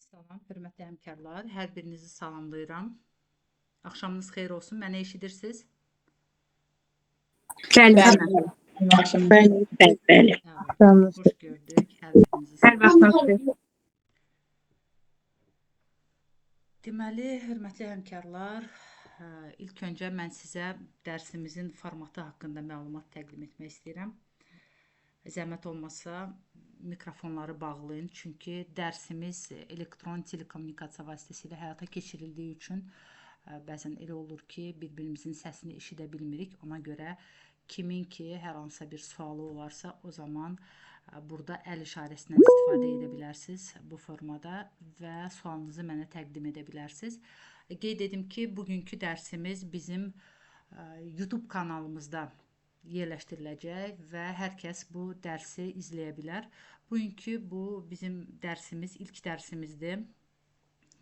Salam, hörmətli həmkarlar. Hər birinizi salamlayıram. Axşamınız xeyir olsun. Məni eşidirsiniz? Bəli, Bəli. Bəli, bəli, bəli. Əla. Xoş gördük. Hər birinizi Hər vaxtınız xeyir. Deməli, hörmətli həmkarlar, ilk öncə mən sizə dərsimizin formatı haqqında məlumat təqdim etmək istəyirəm. Zəhmət olmasa mikrofonları bağlayın, çünki dərsimiz elektron telekommunikasiya vasitəsilə həyata keçirildiyi üçün bəzən elə olur ki, bir-birimizin səsini eşidə bilmirik. Ona görə kimin ki, hər hansısa bir sualı olarsa, o zaman burada əl işarəsindən istifadə edə bilərsiniz bu formada və sualınızı mənə təqdim edə bilərsiniz. Qeyd edim ki, bugünkü dərsimiz bizim YouTube kanalımızda yerləşdiriləcək və hər kəs bu dərsi izləyə bilər. Bugünkü bu bizim dərsimiz ilk dərsimizdir.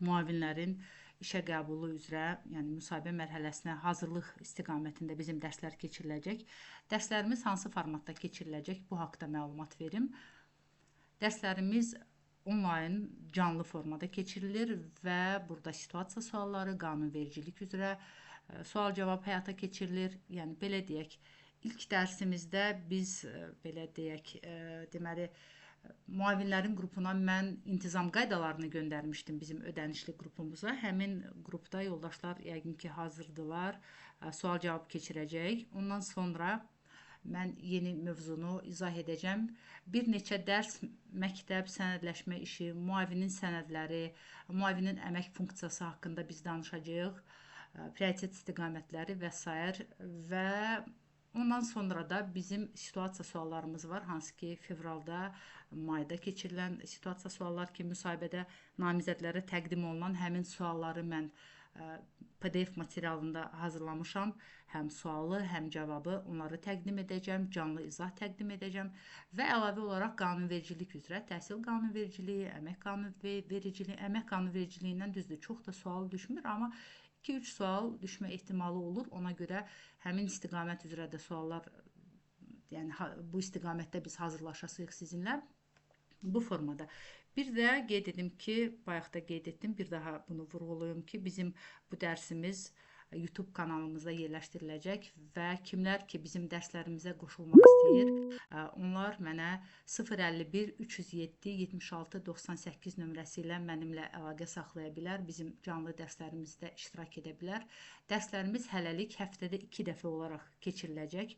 Müavinlərin işə qəbulu üzrə, yəni müsahibə mərhələsinə hazırlıq istiqamətində bizim dərslər keçiriləcək. Dərslərimiz hansı formatda keçiriləcək, bu haqda məlumat verim. Dərslərimiz onlayn canlı formada keçirilir və burada situasiya sualları, qanunvericilik üzrə sual-cavab həyata keçirilir. Yəni belə deyək, ilk dərsimizdə biz belə deyək, deməli müavinlərin qrupuna mən intizam qaydalarını göndərmişdim bizim ödənişli qrupumuza. Həmin qrupda yoldaşlar yəqin ki, hazırdılar, sual-cavab keçirəcək. Ondan sonra mən yeni mövzunu izah edəcəm. Bir neçə dərs məktəb sənədləşmə işi, müavinin sənədləri, müavinin əmək funksiyası haqqında biz danışacağıq, prioritet istiqamətləri və sair və ondan sonra da bizim situasiya suallarımız var, hansı ki fevralda, mayda keçirilən situasiya suallar ki, müsahibədə namizədlərə təqdim olunan həmin sualları mən PDF materialında hazırlamışam. Həm sualı, həm cavabı onları təqdim edəcəm, canlı izah təqdim edəcəm və əlavə olaraq qanunvericilik üzrə təhsil qanunvericiliyi, əmək qanunvericiliyi, əmək qanunvericiliyindən düzdür, çox da sual düşmür, amma 2-3 sual düşmə ehtimalı olur. Ona görə həmin istiqamət üzrə də suallar, yəni bu istiqamətdə biz hazırlaşasıyıq sizinlə bu formada. Bir də qeyd edim ki, bayaq da qeyd etdim, bir daha bunu vurğulayım ki, bizim bu dərsimiz YouTube kanalımızda yerləşdiriləcək və kimlər ki, bizim dərslərimizə qoşulmaq istəyir, onlar mənə 051 307 76 98 nömrəsi ilə mənimlə əlaqə saxlaya bilər, bizim canlı dərslərimizdə iştirak edə bilər. Dərslərimiz hələlik həftədə 2 dəfə olaraq keçiriləcək.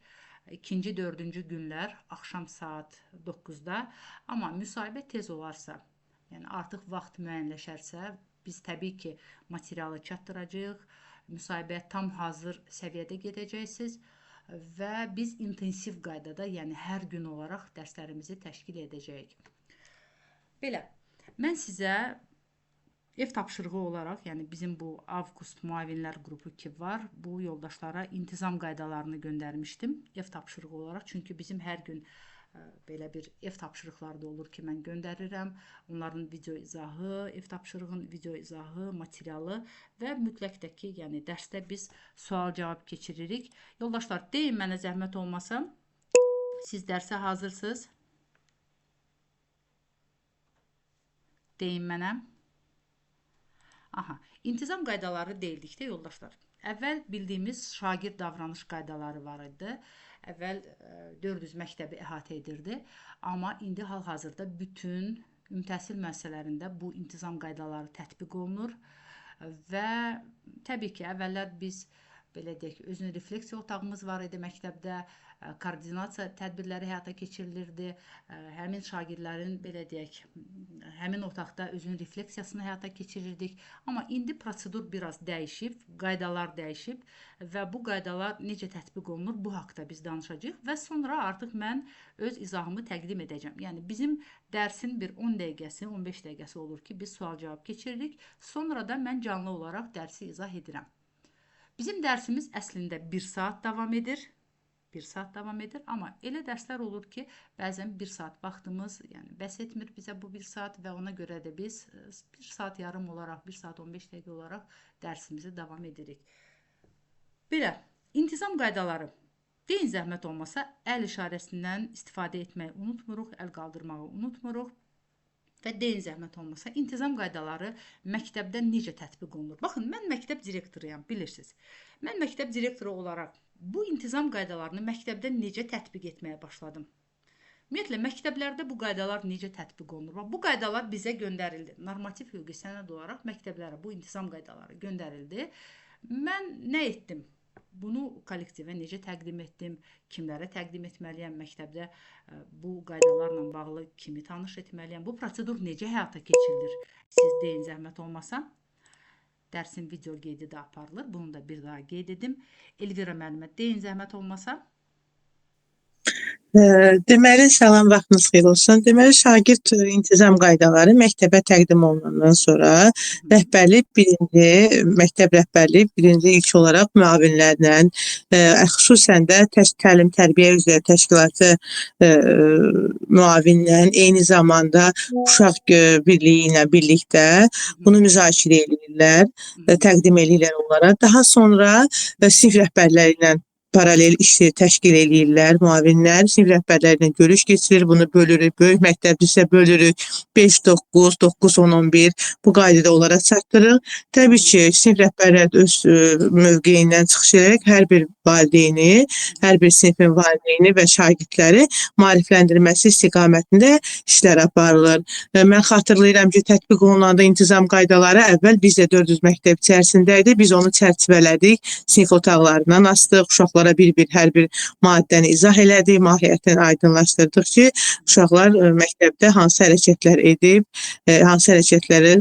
2-ci, 4-cü günlər axşam saat 9-da, amma müsahibə tez olarsa, yəni artıq vaxt müəyyənləşərsə, biz təbii ki, materialı çatdıracağıq, müsahibəyə tam hazır səviyyədə gedəcəksiniz və biz intensiv qaydada, yəni hər gün olaraq dərslərimizi təşkil edəcəyik. Belə, mən sizə ev tapşırığı olaraq, yəni bizim bu avqust müavinlər qrupu ki var, bu yoldaşlara intizam qaydalarını göndərmişdim ev tapşırığı olaraq. Çünki bizim hər gün belə bir ev tapşırıqları da olur ki, mən göndərirəm. Onların video izahı, ev tapşırığın video izahı, materialı və mütləq də ki, yəni dərsdə biz sual-cavab keçiririk. Yoldaşlar, deyin mənə zəhmət olmasa, siz dərsə hazırsınız? Deyin mənə. Aha, intizam qaydaları deyildikdə yoldaşlar, əvvəl bildiyimiz şagird davranış qaydaları var idi. Əvvəl 400 məktəbi əhatə edirdi. Amma indi hal-hazırda bütün ümumi təhsil müəssisələrində bu intizam qaydaları tətbiq olunur. Və təbii ki, əvvəllər biz belə deyək, özünü refleksiya otağımız var idi məktəbdə, koordinasiya tədbirləri həyata keçirilirdi. Həmin şagirdlərin, belə deyək, həmin otaqda özünün refleksiyasını həyata keçirirdik. Amma indi prosedur biraz dəyişib, qaydalar dəyişib və bu qaydalar necə tətbiq olunur, bu haqda biz danışacağıq və sonra artıq mən öz izahımı təqdim edəcəm. Yəni bizim dərsin bir 10 dəqiqəsi, 15 dəqiqəsi olur ki, biz sual-cavab keçiririk. Sonra da mən canlı olaraq dərsi izah edirəm. Bizim dərsimiz əslində 1 saat davam edir. 1 saat davam edir. Amma elə dərslər olur ki, bəzən 1 saat vaxtımız, yəni bəs etmir bizə bu 1 saat və ona görə də biz 1 saat yarım olaraq, 1 saat 15 dəqiqə olaraq dərsimizi davam edirik. Belə, intizam qaydaları. Deyin zəhmət olmasa, əl işarəsindən istifadə etməyi unutmuruq, əl qaldırmağı unutmuruq. Və deyin zəhmət olmasa, intizam qaydaları məktəbdə necə tətbiq olunur? Baxın, mən məktəb direktoruyam, bilirsiniz. Mən məktəb direktoru olaraq bu intizam qaydalarını məktəbdə necə tətbiq etməyə başladım? Ümumiyyətlə, məktəblərdə bu qaydalar necə tətbiq olunur? Bax, bu qaydalar bizə göndərildi. Normativ hüquqi sənəd olaraq məktəblərə bu intizam qaydaları göndərildi. Mən nə etdim? Bunu kollektivə necə təqdim etdim? Kimlərə təqdim etməliyəm? Məktəbdə bu qaydalarla bağlı kimi tanış etməliyəm? Bu prosedur necə həyata keçirilir? Siz deyin zəhmət olmasa. Dərsin video qeydi də aparılır. Bunu da bir daha qeyd edim. Elvira müəllimə deyin zəhmət olmasa. Deməli, salam, vaxtınız xeyir olsun. Deməli, şagird intizam qaydaları məktəbə təqdim olunandan sonra rəhbərlik birinci, məktəb rəhbərliyi birinci ilk olaraq müavinlərlə, xüsusən də təlim tərbiyə üzrə təşkilatı müavinlə, eyni zamanda uşaq birliyi ilə birlikdə bunu müzakirə eləyirlər, təqdim eləyirlər onlara. Daha sonra sinif rəhbərləri ilə paralel işi təşkil eləyirlər, müavinlər sinif rəhbərləri ilə görüş keçirir, bunu bölürük, böyük məktəbdirsə bölürük, 5, 9, 9, 10, 11 bu qaydada onlara çatdırırıq. Təbii ki, sinif rəhbərləri də öz mövqeyindən çıxış edərək hər bir valideyni, hər bir sinifin valideyni və şagirdləri maarifləndirməsi istiqamətində işlər aparılır. Mən xatırlayıram ki, tətbiq olunanda intizam qaydaları əvvəl biz də 400 məktəb içərisində idi. Biz onu çərçivələdik, sinif otaqlarından asdıq, uşaqlara bir-bir hər bir maddəni izah elədik, mahiyyətini aydınlaşdırdıq ki, uşaqlar məktəbdə hansı hərəkətlər edib, hansı hərəkətlərə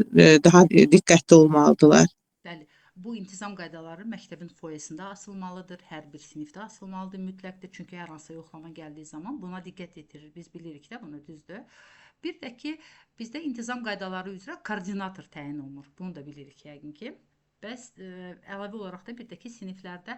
daha diqqətli olmalıdırlar. Bəli, bu intizam qaydaları məktəbin foyesində asılmalıdır, hər bir sinifdə asılmalıdır mütləqdir. Çünki hər hansısa yoxlama gəldiyi zaman buna diqqət yetirir. Biz bilirik də bunu, düzdür. Bir də ki, bizdə intizam qaydaları üzrə koordinator təyin olunur. Bunu da bilirik yəqin ki. Bəs əlavə olaraq da bir də ki, siniflərdə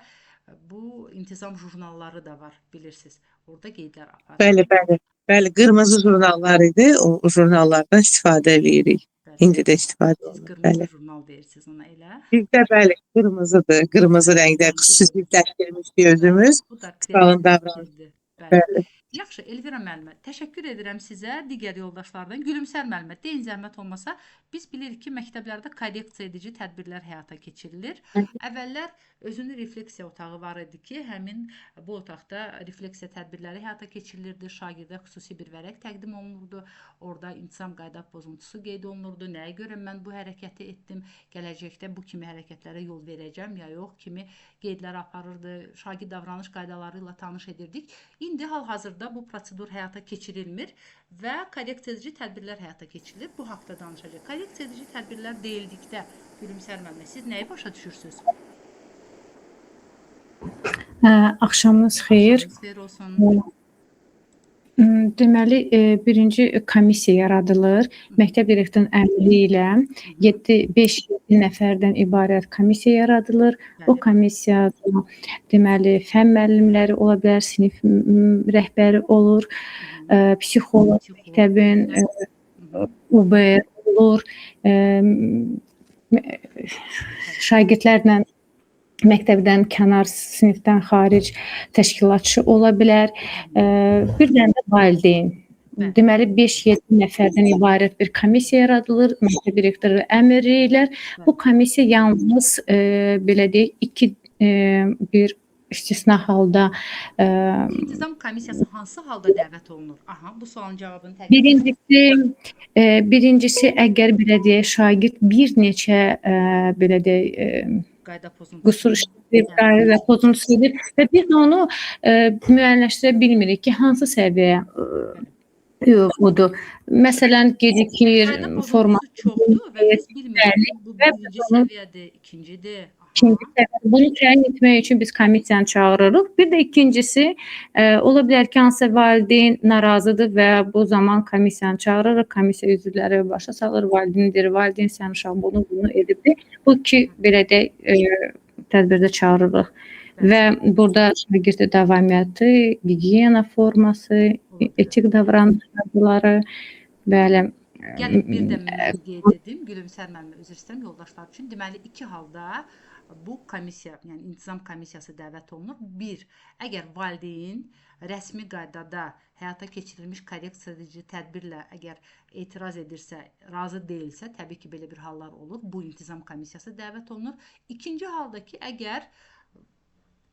bu intizam jurnalları da var, bilirsiniz. Orada qeydlər aparılır. Bəli, bəli. Bəli, qırmızı jurnallar idi. O jurnallardan istifadə eləyirik. Bəli. İndi də istifadə Siz olunur. qırmızı Bəli. jurnal deyirsiniz ona elə. Bizdə bəli, qırmızıdır. Qırmızı rəngdə xüsusiləşdirmişdik özümüz. Bu da Qalın kreativ davranış. fikirdir. Bəli. Bəli. Yaxşı, Elvira müəllimə, təşəkkür edirəm sizə, digər yoldaşlardan. Gülümsər müəllimə, deyin zəhmət olmasa, biz bilirik ki, məktəblərdə korreksiya edici tədbirlər həyata keçirilir. Əvvəllər özünü refleksiya otağı var idi ki, həmin bu otaqda refleksiya tədbirləri həyata keçirilirdi, şagirdə xüsusi bir vərəq təqdim olunurdu, orada intizam qayda pozuntusu qeyd olunurdu, nəyə görə mən bu hərəkəti etdim, gələcəkdə bu kimi hərəkətlərə yol verəcəm ya yox kimi qeydlər aparırdı, şagird davranış qaydaları ilə tanış edirdik. İndi hal-hazırda bu prosedur həyata keçirilmir və korreksiya edici tədbirlər həyata keçirilir. Bu haqda danışacaq. Korreksiya edici tədbirlər deyildikdə, Gülümsər müəllimə, siz nəyi başa düşürsünüz? Axşamınız xeyir. Axşamınız xeyir olsun. Deməli, birinci komissiya yaradılır. Məktəb direktorunun əmri ilə 5-7 nəfərdən ibarət komissiya yaradılır. O komissiyada deməli, fənn müəllimləri ola bilər, sinif rəhbəri olur, psixoloq, məktəbin UBR olur, şagirdlərlə məktəbdən kənar, sinifdən xaric təşkilatçı ola bilər. Bir dənə də valideyn. Deməli, 5-7 nəfərdən ibarət bir komissiya yaradılır. Məktəb direktoru əmr edirlər. Bu komissiya yalnız, belə deyək, bir istisna halda... İntizam komissiyası hansı halda dəvət olunur? Aha, bu sualın cavabını təqdim edirəm. Birincisi, əgər belə deyək, şagird bir neçə, belə deyək, qüsur işləyib, qayda pozuntusu edir və biz onu müəyyənləşdirə bilmirik ki, hansı səviyyə odur. Məsələn, gecikir, forma... Çoxdur və biz bilmirik, bu birinci səviyyədir, ikincidir. Bunu təyin etmək üçün biz komissiyanı çağırırıq. Bir də ikincisi, ola bilər ki, hansısa valideyn narazıdır və bu zaman komissiyanı çağırırıq, komissiya üzvləri başa salır, valideyn deyir, valideyn sənin uşaq bunu edibdir. Bu iki, belə deyək, tədbirdə çağırırıq. Və burada şagird davamiyyatı, gigiyena forması, etik davranış qaydaları, bəli. Gəlin, bir də mən qeyd edim, Gülümsər müəllimə, üzr istəyirəm yoldaşlar üçün. Deməli, iki halda bu komissiya, yəni intizam komissiyası dəvət olunur. Bir, əgər valideyn rəsmi qaydada həyata keçirilmiş korreksiya edici tədbirlə əgər etiraz edirsə, razı deyilsə, təbii ki, belə bir hallar olur. Bu intizam komissiyası dəvət olunur. İkinci halda ki, əgər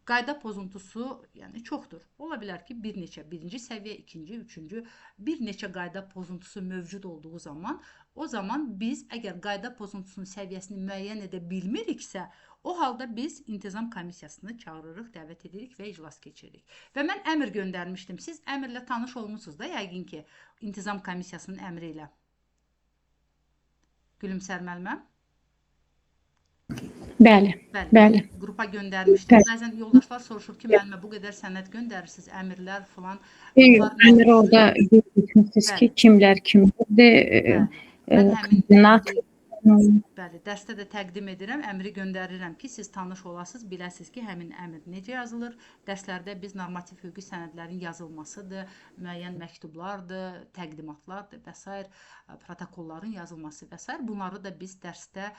qayda pozuntusu, yəni çoxdur. Ola bilər ki, bir neçə, birinci səviyyə, ikinci, üçüncü, bir neçə qayda pozuntusu mövcud olduğu zaman, o zaman biz əgər qayda pozuntusunun səviyyəsini müəyyən edə bilmiriksə, o halda biz intizam komissiyasını çağırırıq, dəvət edirik və iclas keçiririk. Və mən əmr göndərmişdim. Siz əmrlə tanış olmusunuz da yəqin ki, intizam komissiyasının əmri ilə. Gülümsər müəllimə. Bəli, Bəli, bəli. Qrupa göndərmişdim. Bəli. Bəzən yoldaşlar soruşur ki, müəllimə bu qədər sənəd göndərirsiniz, əmrlər filan. Yox, Bunlar əmr orada qeyd etmişsiniz ki, Bəli. kimlər kimdir, Bəli. Mən həmin koordinat. Bəli, dərsdə də təqdim edirəm, əmri göndərirəm ki, siz tanış olasınız, biləsiniz ki, həmin əmr necə yazılır. Dərslərdə biz normativ hüquqi sənədlərin yazılmasıdır, müəyyən məktublardır, təqdimatlardır və sair, protokolların yazılması və sair. Bunları da biz dərsdə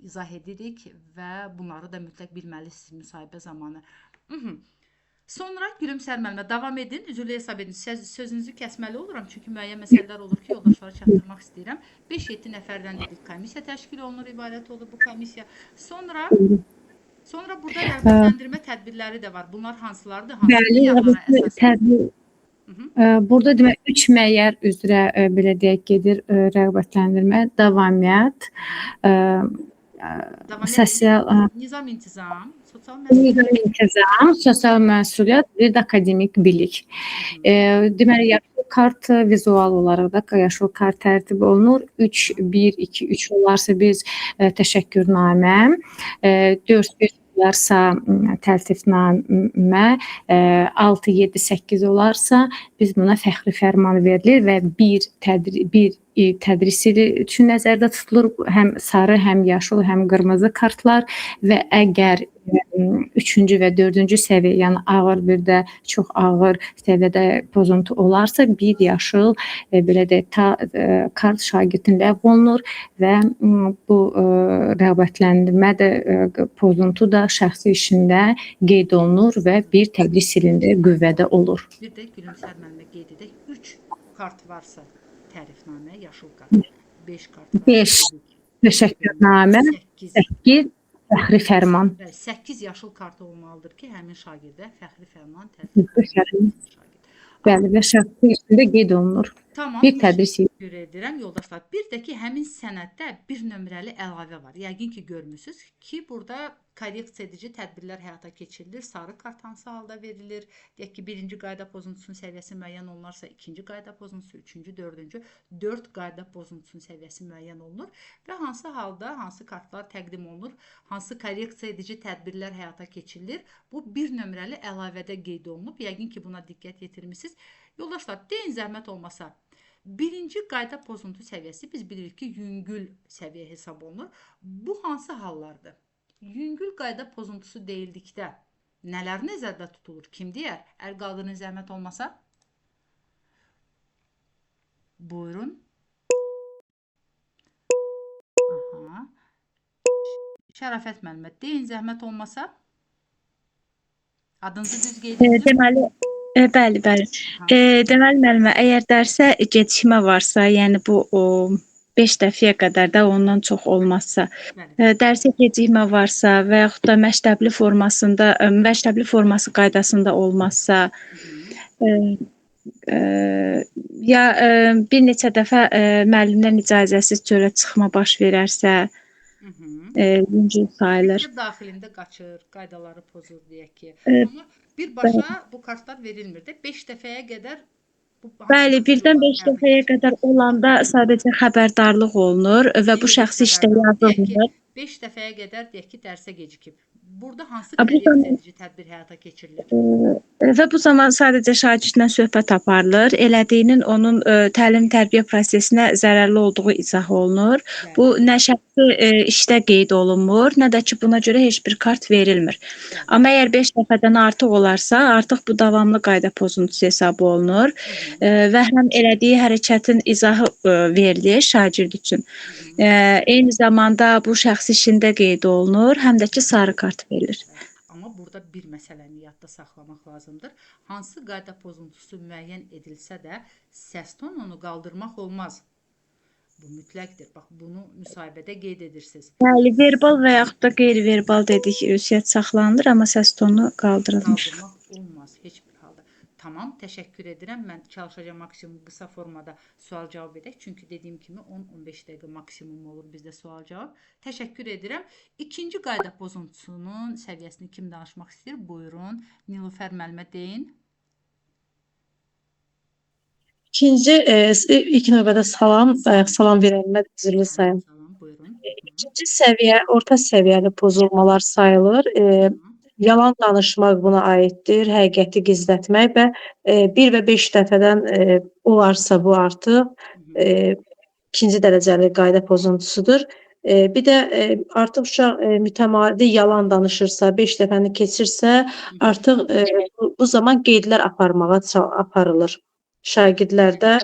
izah edirik və bunları da mütləq bilməlisiniz müsahibə zamanı. Sonra Gülümsər müəllimə davam edin. Üzrlü hesab edin. Sözünüzü kəsməli oluram, çünki müəyyən məsələlər olur ki, yoldaşlara çatdırmaq istəyirəm. 5-7 nəfərdən dedik, komissiya təşkil olunur, ibarət olur bu komissiya. Sonra burada rəğbətləndirmə tədbirləri də var. Bunlar hansılardır? Hansı Bəli, meyarlara əsasən? tədbir. Burada demək 3 meyar üzrə belə deyək gedir rəğbətləndirmə, davamiyyət, sosial nizam intizam, sosial məsuliyyət, nizam intizam, sosial məsuliyyət, bir də akademik bilik. Deməli yaşıl kart vizual olaraq da yaşıl kart tərtib olunur. 3 1 2 3 olarsa biz təşəkkürnamə, 4 1 olarsa təltifnamə, 6 7 8 olarsa biz buna fəxri fərman verilir və bir tədris ili üçün nəzərdə tutulur. Həm sarı, həm yaşıl, həm qırmızı kartlar və əgər 3-cü və 4-cü səviyyə, yəni ağır bir də çox ağır səviyyədə pozuntu olarsa, bir yaşıl belə deyək, kart şagirdin ləğv olunur və bu rəğbətləndirmə də pozuntu da şəxsi işində qeyd olunur və bir tədris ilində qüvvədə olur. Bir də Gülümsər müəllimə qeyd edək, 3 kart varsa tərifnamə, yaşıl kart, 5 kart varsa 5 təşəkkürnamə, 8 fəxri fərman. Bəli, 8 yaşıl kartı olmalıdır ki, həmin şagirdə fəxri fərman tərtib olunsun. Bəli, və şəxsi işində qeyd olunur. Tamam, bir tədris ili. Təşəkkür edirəm yoldaşlar. Bir də ki, həmin sənəddə bir nömrəli əlavə var. Yəqin ki, görmüsünüz ki, burada korreksiya edici tədbirlər həyata keçirilir. Sarı kart hansı halda verilir? Deyək ki, birinci qayda pozuntusunun səviyyəsi müəyyən olunarsa, ikinci qayda pozuntusu, üçüncü, dördüncü, 4 qayda pozuntusunun səviyyəsi müəyyən olunur və hansı halda hansı kartlar təqdim olunur, hansı korreksiya edici tədbirlər həyata keçirilir. Bu bir nömrəli əlavədə qeyd olunub. Yəqin ki, buna diqqət yetirmisiniz. Yoldaşlar, deyin zəhmət olmasa, birinci qayda pozuntu səviyyəsi biz bilirik ki, yüngül səviyyə hesab olunur. Bu hansı hallardır? Yüngül qayda pozuntusu deyildikdə nələr nəzərdə tutulur? Kim deyər? Əl qaldırın zəhmət olmasa. Buyurun. Aha. Şərafət müəllimə, deyin zəhmət olmasa. Adınızı düz qeyd edin. Deməli, bəli, bəli. Deməli müəllimə, əgər dərsə gecikmə varsa, yəni bu o 5 dəfəyə qədər də ondan çox olmazsa, dərsə gecikmə varsa və yaxud da məktəbli formasında, məktəbli forması qaydasında olmazsa, ya bir neçə dəfə müəllimdən icazəsiz çölə çıxma baş verərsə, yüngül sayılır. Məktəb daxilində qaçır, qaydaları pozur deyək ki. Amma birbaşa bu kartlar verilmir də. 5 dəfəyə qədər bu. Bəli, birdən 5 dəfəyə qədər olanda sadəcə xəbərdarlıq olunur və bu şəxsi işdə yazılmır. 5 dəfəyə qədər deyək ki, dərsə gecikib. Burada hansı korreksiya edici tədbir həyata keçirilir? Və bu zaman sadəcə şagirdlə söhbət aparılır. Elədiyinin onun təlim-tərbiyə prosesinə zərərli olduğu izah olunur. Bəli. Bu nə şəxsi işdə qeyd olunmur, nə də ki buna görə heç bir kart verilmir. Bəli. Amma əgər 5 dəfədən artıq olarsa, artıq bu davamlı qayda pozuntusu hesab olunur. Və həm elədiyi hərəkətin izahı verilir şagird üçün. Eyni zamanda bu şəxsi işində qeyd olunur, həm də ki sarı kart verilir. Amma burada bir məsələni yadda saxlamaq lazımdır. Hansı qayda pozuntusu müəyyən edilsə də səs tonunu qaldırmaq olmaz. Bu mütləqdir. Bax, bunu müsahibədə qeyd edirsiniz. Bəli, verbal və yaxud da qeyri-verbal dedik, ünsiyyət saxlanılır, amma səs tonu qaldırılmır. Qaldırmaq olmaz heç bir halda. Tamam, təşəkkür edirəm. Mən çalışacağam maksimum qısa formada sual-cavab edək. Çünki dediyim kimi 10-15 dəqiqə maksimum olur bizdə sual-cavab. Təşəkkür edirəm. İkinci qayda pozuntusunun səviyyəsini kim danışmaq istəyir? Buyurun. Nilufər müəllimə deyin. İkinci, ilk növbədə salam, salam verənimə üzrlü sayım. Salam, buyurun. İkinci səviyyə orta səviyyəli pozulmalar sayılır. Yalan danışmaq buna aiddir, həqiqəti gizlətmək və 1 və 5 dəfədən olarsa bu artıq ikinci dərəcəli qayda pozuntusudur. Bir də artıq uşaq mütəmadi yalan danışırsa, 5 dəfəni keçirsə, artıq bu zaman qeydlər aparmağa aparılır şagirdlərdə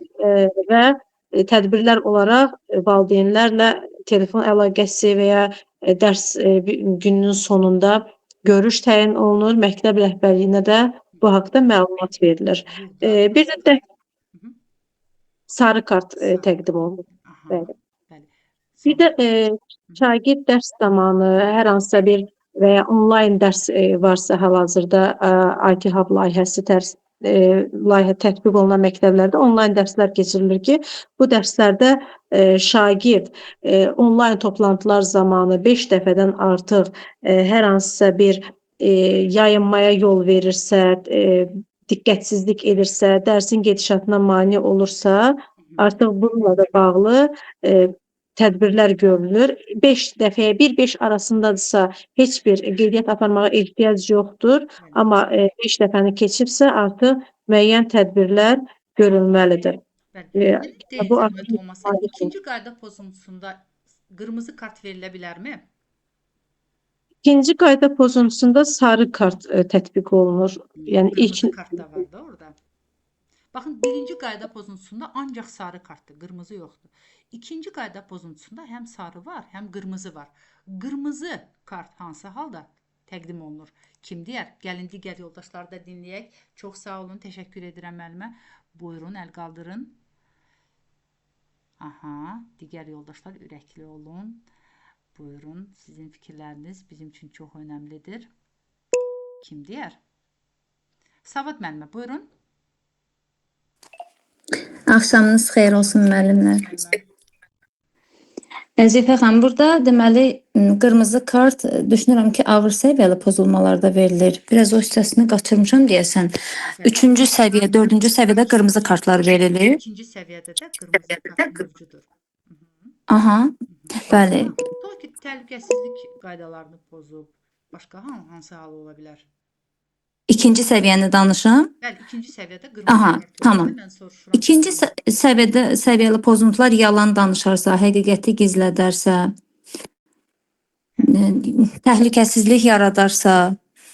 və tədbirlər olaraq valideynlərlə telefon əlaqəsi və ya dərs gününün sonunda görüş təyin olunur, məktəb rəhbərliyinə də bu haqda məlumat verilir. Bir də sarı kart təqdim olunur. Bəli. Bir də şagird dərs zamanı hər hansısa bir və ya onlayn dərs varsa hal-hazırda IT Hub layihəsi dərs layihə tətbiq olunan məktəblərdə onlayn dərslər keçirilir ki, bu dərslərdə şagird onlayn toplantılar zamanı 5 dəfədən artıq hər hansısa bir yayınmaya yol verirsə, diqqətsizlik edirsə, dərsin gedişatına mane olursa, artıq bununla da bağlı tədbirlər görülür. 5 dəfəyə 1-5 arasındadırsa heç bir qeydiyyat aparmağa ehtiyac yoxdur. Amma 5 dəfəni keçibsə artıq müəyyən tədbirlər görülməlidir. Bəli. Bu artıq olmasa, ikinci qayda pozuntusunda qırmızı kart verilə bilərmi? İkinci qayda pozuntusunda sarı kart tətbiq olunur. Yəni qırmızı kart da var da orada. Baxın, birinci qayda pozuntusunda ancaq sarı kartdır, qırmızı yoxdur. İkinci qayda pozuntusunda həm sarı var, həm qırmızı var. Qırmızı kart hansı halda təqdim olunur? Kim deyər? Gəlin digər yoldaşları da dinləyək. Çox sağ olun, təşəkkür edirəm müəllimə. Buyurun, əl qaldırın. Aha, digər yoldaşlar ürəkli olun. Buyurun, sizin fikirləriniz bizim üçün çox önəmlidir. Kim deyər? Savad müəllimə, buyurun. Axşamınız xeyir olsun müəllimlər. Zülfə xanım, burada deməli qırmızı kart düşünürəm ki, ağır səviyyəli pozulmalarda verilir. Biraz o hissəsini qaçırmışam deyəsən. Üçüncü səviyyə, dördüncü səviyyədə qırmızı kartlar verilir. İkinci səviyyədə də qırmızı kart mövcuddur. Aha, bəli. Tutaq ki, təhlükəsizlik qaydalarını pozub, başqa hansı hal ola bilər? İkinci səviyyəni danışım. Bəli, ikinci səviyyədə qırmızı Aha, kart tamam. Mən soruşuram. İkinci səviyyədə səviyyəli pozuntular yalan danışarsa, həqiqəti gizlədərsə, təhlükəsizlik yaradarsa.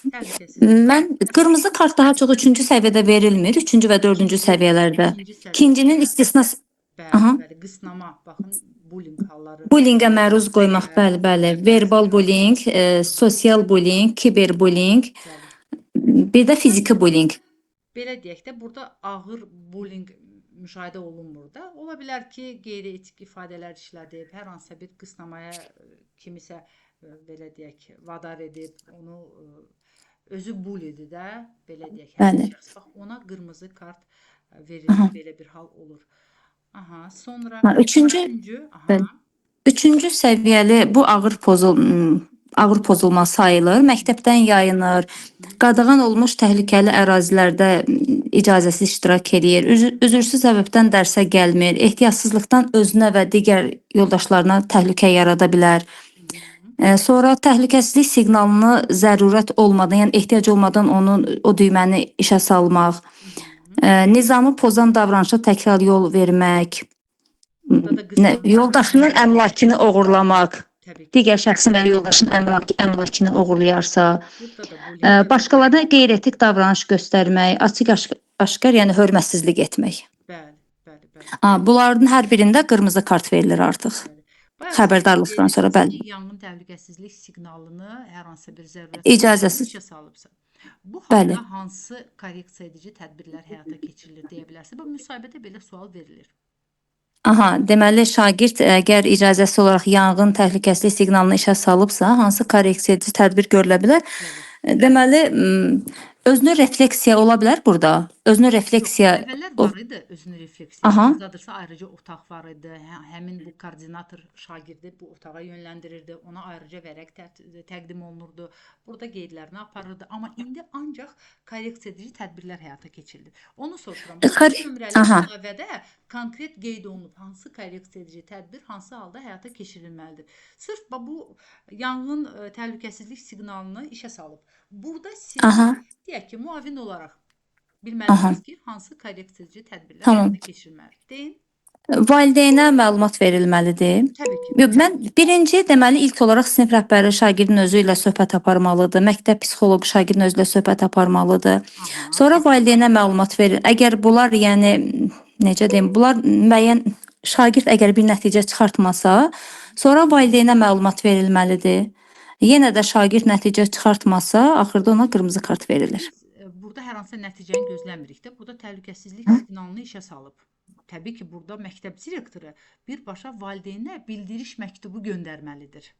Təhlükəsizlik. Mən qırmızı kart daha çox üçüncü səviyyədə verilmir, üçüncü və dördüncü səviyyələrdə. İkincinin istisna. Bəli, Aha. bəli, qısnama, baxın, bullying halları. Bullyingə məruz qoymaq, bəli, bəli. Verbal bullying, sosial bullying, kiber bullying. Bəli. Bir də fiziki bullying. Belə deyək də, burada ağır bullying müşahidə olunmur da. Ola bilər ki, qeyri-etik ifadələr işlədib, hər hansısa bir qısnamaya kimisə belə deyək, vadar edib, onu özü bullydir də, belə deyək, həmin şəxs. Bax, ona qırmızı kart verilir, belə bir hal olur. Aha, sonra Ha, üçüncü səviyyəli bu ağır pozulma sayılır. Məktəbdən yayınır, qadağan olunmuş təhlükəli ərazilərdə icazəsiz iştirak eləyir, üzürsüz səbəbdən dərsə gəlmir, ehtiyatsızlıqdan özünə və digər yoldaşlarına təhlükə yarada bilər. Sonra təhlükəsizlik siqnalını zərurət olmadan, yəni ehtiyac olmadan onun o düyməni işə salmaq, nizamı pozan davranışa təkrar yol vermək, yoldaşının əmlakını oğurlamaq, digər şəxsin və yoldaşının əmlakını oğurlayarsa, başqalarına qeyri-etik davranış göstərmək, açıq-aşkar, yəni hörmətsizlik etmək. Bəli, bəli, bəli. Bunların hər birində qırmızı kart verilir artıq. Bəli. Bayaq Xəbərdarlıqdan sonra, bəli. Yanğın təhlükəsizlik siqnalını hər hansısa bir zərurət İcazəsiz. işə salıbsa. Bu halda Bəli. hansı korreksiya edici tədbirlər həyata keçirilir deyə bilərsiniz. Bu müsahibədə belə sual verilir. Aha, deməli şagird əgər icazəsi olaraq yanğın təhlükəsizlik siqnalını işə salıbsa, hansı korreksiya edici tədbir görülə bilər? Bəli. Deməli, özünü refleksiya ola bilər burada. Özünü refleksiya Yox, əvvəllər var idi özünü refleksiya. Aha. Zadırsa ayrıca otaq var idi. Həmin bu koordinator şagirdi bu otağa yönləndirirdi. Ona ayrıca vərəq təqdim olunurdu. Burada qeydlərini aparırdı. Amma indi ancaq korreksiya edici tədbirlər həyata keçirilir. Onu soruşuram. Bu nömrəli əlavədə konkret qeyd olunub hansı korreksiya edici tədbir hansı halda həyata keçirilməlidir. Sırf bu yanğın təhlükəsizlik siqnalını işə salıb. Burada siz deyək ki, müavin olaraq bilməlisiniz ki, hansı korreksiya edici tədbirlər həyata keçirilməlidir. Deyin. Valideynə məlumat verilməlidir. Təbii ki. Yox, mən birinci deməli ilk olaraq sinif rəhbəri şagirdin özü ilə söhbət aparmalıdır. Məktəb psixoloqu şagirdin özü ilə söhbət aparmalıdır. Sonra valideynə məlumat verir. Əgər bunlar, yəni necə deyim, bunlar müəyyən şagird əgər bir nəticə çıxartmasa, sonra valideynə məlumat verilməlidir. Yenə də şagird nəticə çıxartmasa, axırda ona qırmızı kart verilir. Biz burada hər hansısa nəticəni gözləmirik də. Burada təhlükəsizlik siqnalını işə salıb. Təbii ki, burada məktəb direktoru birbaşa valideynə bildiriş məktubu göndərməlidir.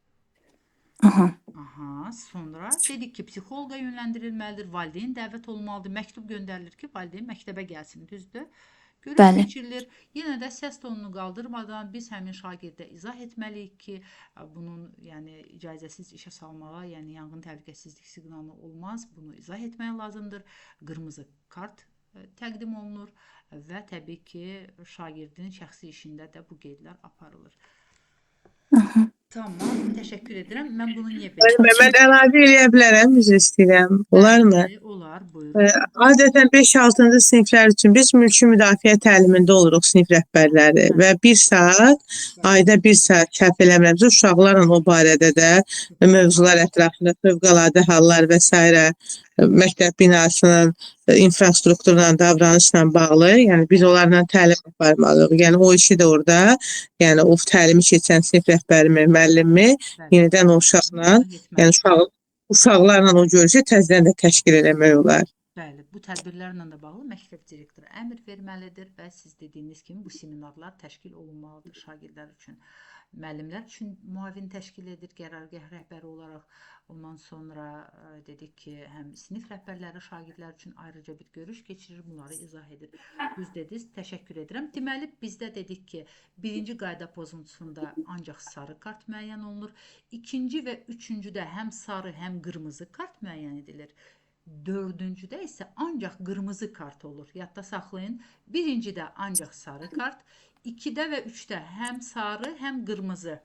Aha. Aha, sonra dedik ki, psixoloqa yönləndirilməlidir, valideyn dəvət olunmalıdır, məktub göndərilir ki, valideyn məktəbə gəlsin, düzdür? Görüş Bəli. keçirilir. Yenə də səs tonunu qaldırmadan biz həmin şagirdə izah etməliyik ki, bunun, yəni icazəsiz işə salmağa, yəni yanğın təhlükəsizlik siqnalı olmaz. Bunu izah etmək lazımdır. Qırmızı kart təqdim olunur və təbii ki, şagirdin şəxsi işində də bu qeydlər aparılır. Aha. Tamam, təşəkkür edirəm. Mən bunu niyə belə Mən əlavə eləyə bilərəm, üzr istəyirəm. Olarmı? Bəli, olar, buyurun. Adətən 5-6-cı siniflər üçün biz mülki müdafiə təlimində oluruq sinif rəhbərləri və 1 saat, ayda 1 saat səhv eləmirəmsə uşaqlarla o barədə də mövzular ətrafında fövqəladə hallar və sairə məktəb binasının infrastrukturla, davranışla bağlı, yəni biz onlarla təlim aparmalıyıq. Yəni o işi də orada, yəni o təlimi keçən sinif rəhbərimi, müəllimimi yenidən o uşaqla, yəni uşaqlarla o görüşü təzədən də təşkil eləmək olar. Bəli, bu tədbirlərlə də bağlı məktəb direktoru əmr verməlidir və siz dediyiniz kimi bu seminarlar təşkil olunmalıdır şagirdlər üçün. Müəllimlər üçün müavin təşkil edir qərargah rəhbəri olaraq. Ondan sonra dedik ki, həm sinif rəhbərləri şagirdlər üçün ayrıca bir görüş keçirir, bunları izah edir. Düz dediniz, təşəkkür edirəm. Deməli, bizdə dedik ki, birinci qayda pozuntusunda ancaq sarı kart müəyyən olunur. İkinci və üçüncüdə həm sarı, həm qırmızı kart müəyyən edilir. Dördüncüdə isə ancaq qırmızı kart olur. Yadda saxlayın. Birincidə ancaq sarı kart, 2-də və 3-də həm sarı, həm qırmızı.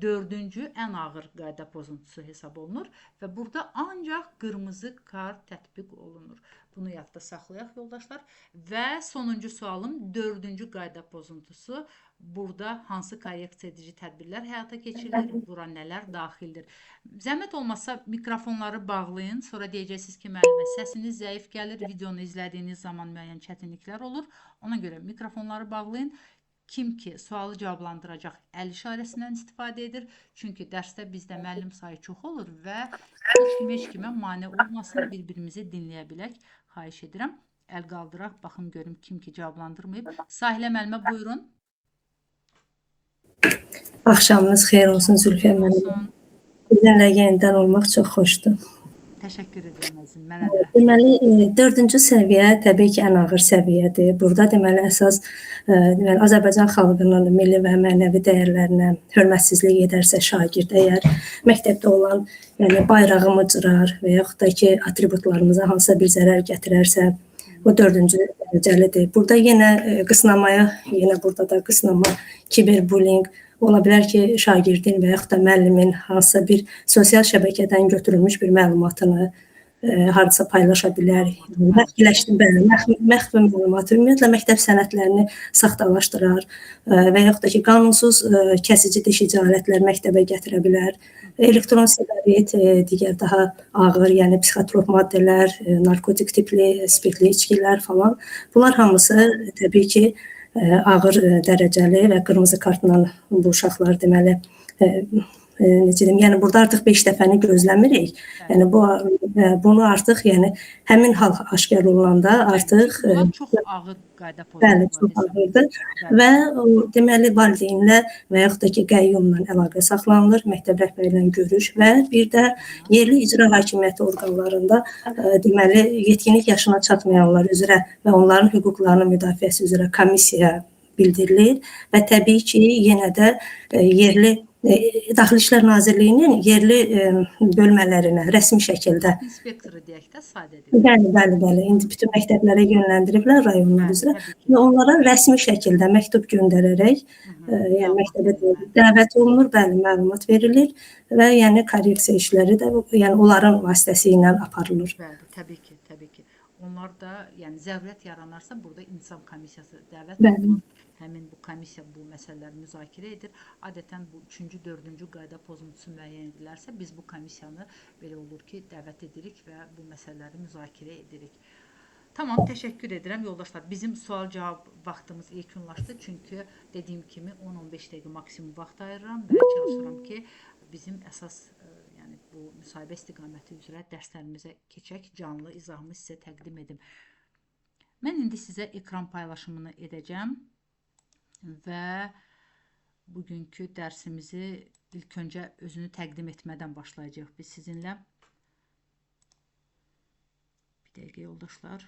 Dördüncü ən ağır qayda pozuntusu hesab olunur və burada ancaq qırmızı kart tətbiq olunur. Bunu yadda saxlayaq yoldaşlar. Və sonuncu sualım dördüncü qayda pozuntusu. Burada hansı korreksiya edici tədbirlər həyata keçirilir? Bura nələr daxildir? Zəhmət olmasa mikrofonları bağlayın. Sonra deyəcəksiniz ki, müəllimə səsiniz zəif gəlir. Videonu izlədiyiniz zaman müəyyən çətinliklər olur. Ona görə mikrofonları bağlayın. Kim ki sualı cavablandıracaq əl işarəsindən istifadə edir. Çünki dərsdə bizdə müəllim sayı çox olur və heç kim heç kimə mane olmasın, bir-birimizi dinləyə bilək. Xahiş edirəm. Əl qaldıraq, baxım görüm kim ki cavablandırmayıb. Sahilə müəllimə buyurun. Axşamınız xeyir olsun Zülfiyə müəllim. Sizinlə yenidən olmaq çox xoşdur. Təşəkkür edirəm əzizim. Mənə də. Deməli, dördüncü səviyyə təbii ki, ən ağır səviyyədir. Burada deməli əsas deməli Azərbaycan xalqının milli və mənəvi dəyərlərinə hörmətsizlik edərsə şagird, əgər məktəbdə olan, yəni bayrağımı cırar və yaxud da ki, atributlarımıza hansısa bir zərər gətirərsə, bu dördüncü dərəcəlidir. Burada yenə qısnamaya, yenə burada da qısnama, kiberbullying, Ola bilər ki, şagirdin və yaxud da müəllimin hansısa bir sosial şəbəkədən götürülmüş bir məlumatını hardasa paylaşa bilər. Məxfiləşdirmə, bəli, məxfi məlumatı, ümumiyyətlə məktəb sənədlərini saxtalaşdırar və yaxud da ki, qanunsuz kəsici, deşici alətlər məktəbə gətirə bilər. Elektron siqaret, digər daha ağır, yəni psixotrop maddələr, narkotik tipli, spirtli içkilər falan. Bunlar hamısı təbii ki, ağır dərəcəli və qırmızı kartla bu uşaqlar deməli necə deyim, yəni burada artıq 5 dəfəni gözləmirik. Yəni bu bunu artıq, yəni həmin hal aşkar olunanda artıq bunlar çox ağır qayda bəli, çox ağırdır və deməli valideynlə və yaxud da ki, qəyyumla əlaqə saxlanılır, məktəb rəhbəri ilə görüş və bir də yerli icra hakimiyyəti orqanlarında deməli yetkinlik yaşına çatmayanlar üzrə və onların hüquqlarının müdafiəsi üzrə komissiya bildirilir və təbii ki, yenə də yerli Daxili İşlər Nazirliyinin yerli bölmələrinə rəsmi şəkildə inspektoru deyək də sadə deyək. Bəli, bəli, bəli. İndi bütün məktəblərə yönləndiriblər rayonlar üzrə və onlara rəsmi şəkildə məktub göndərərək, yəni məktəbə dəvət olunur, bəli, məlumat verilir və yəni korreksiya işləri də yəni onların vasitəsi ilə aparılır. Bəli, təbii ki, təbii ki. Onlar da, yəni zərurət yaranarsa burada insan komissiyası dəvət olunur. Həmin bu komissiya bu məsələləri müzakirə edir. Adətən bu 3-cü, 4-cü qayda pozuntusu müəyyən edilərsə, biz bu komissiyanı belə olur ki, dəvət edirik və bu məsələləri müzakirə edirik. Tamam, təşəkkür edirəm yoldaşlar. Bizim sual-cavab vaxtımız yekunlaşdı. Çünki dediyim kimi 10-15 dəqiqə maksimum vaxt ayırıram və çalışıram ki, bizim əsas yəni bu müsahibə istiqaməti üzrə dərslərimizə keçək, canlı izahımı sizə təqdim edim. Mən indi sizə ekran paylaşımını edəcəm və bugünkü dərsimizi ilk öncə özünü təqdim etmədən başlayacağıq biz sizinlə. Bir dəqiqə yoldaşlar.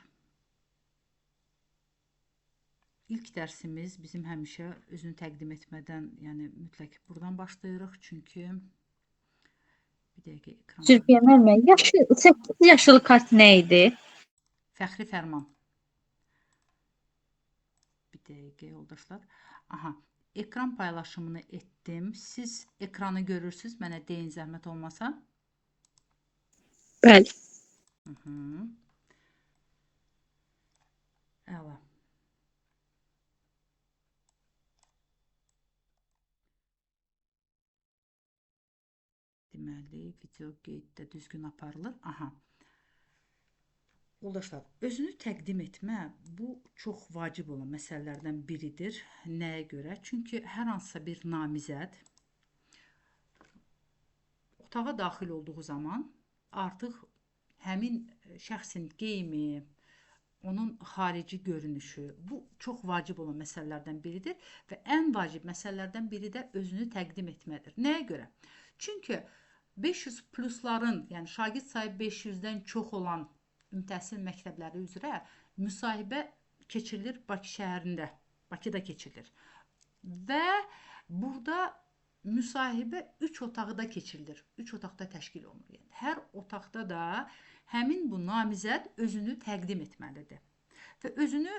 İlk dərsimiz bizim həmişə özünü təqdim etmədən, yəni mütləq buradan başlayırıq. Çünki bir dəqiqə ekran. Zülfiyə müəllimə, yaşı 8 yaşlı kart nə idi? Fəxri fərman. Bir dəqiqə yoldaşlar. Aha, ekran paylaşımını etdim. Siz ekranı görürsünüz. Mənə deyin zəhmət olmasa. Bəli. Əla. Deməli, video qeyd də düzgün aparılır. Aha. Yoldaşlar, özünü təqdim etmə bu çox vacib olan məsələlərdən biridir. Nəyə görə? Çünki hər hansısa bir namizəd otağa daxil olduğu zaman artıq həmin şəxsin geyimi, onun xarici görünüşü, bu çox vacib olan məsələlərdən biridir və ən vacib məsələlərdən biri də özünü təqdim etmədir. Nəyə görə? Çünki 500 plusların, yəni şagird sayı 500-dən çox olan ümumi təhsil məktəbləri üzrə müsahibə keçirilir Bakı şəhərində, Bakıda keçirilir. Və burada müsahibə 3 otaqda keçirilir. 3 otaqda təşkil olunur. Yəni, hər otaqda da həmin bu namizəd özünü təqdim etməlidir. Və özünü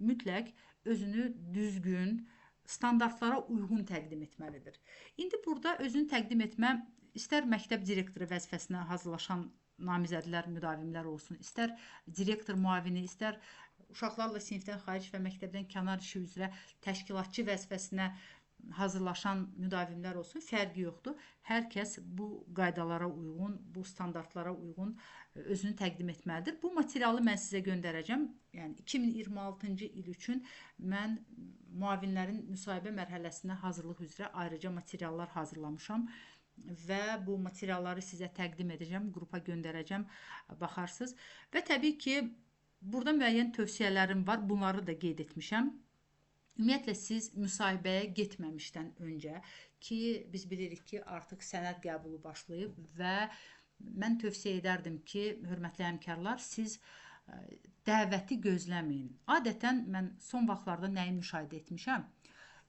mütləq özünü düzgün, standartlara uyğun təqdim etməlidir. İndi burada özünü təqdim etmə istər məktəb direktoru vəzifəsinə hazırlaşan namizədlər, müdavimlər olsun, istər direktor müavini, istər uşaqlarla sinifdən xaric və məktəbdən kənar işi üzrə təşkilatçı vəzifəsinə hazırlaşan müdavimlər olsun, fərqi yoxdur. Hər kəs bu qaydalara uyğun, bu standartlara uyğun özünü təqdim etməlidir. Bu materialı mən sizə göndərəcəm. Yəni 2026-cı il üçün mən müavinlərin müsahibə mərhələsinə hazırlıq üzrə ayrıca materiallar hazırlamışam və bu materialları sizə təqdim edəcəm, qrupa göndərəcəm, baxarsınız. Və təbii ki, burada müəyyən tövsiyələrim var, bunları da qeyd etmişəm. Ümumiyyətlə, siz müsahibəyə getməmişdən öncə ki, biz bilirik ki, artıq sənəd qəbulu başlayıb və mən tövsiyə edərdim ki, hörmətli həmkarlar, siz dəvəti gözləməyin. Adətən mən son vaxtlarda nəyi müşahidə etmişəm?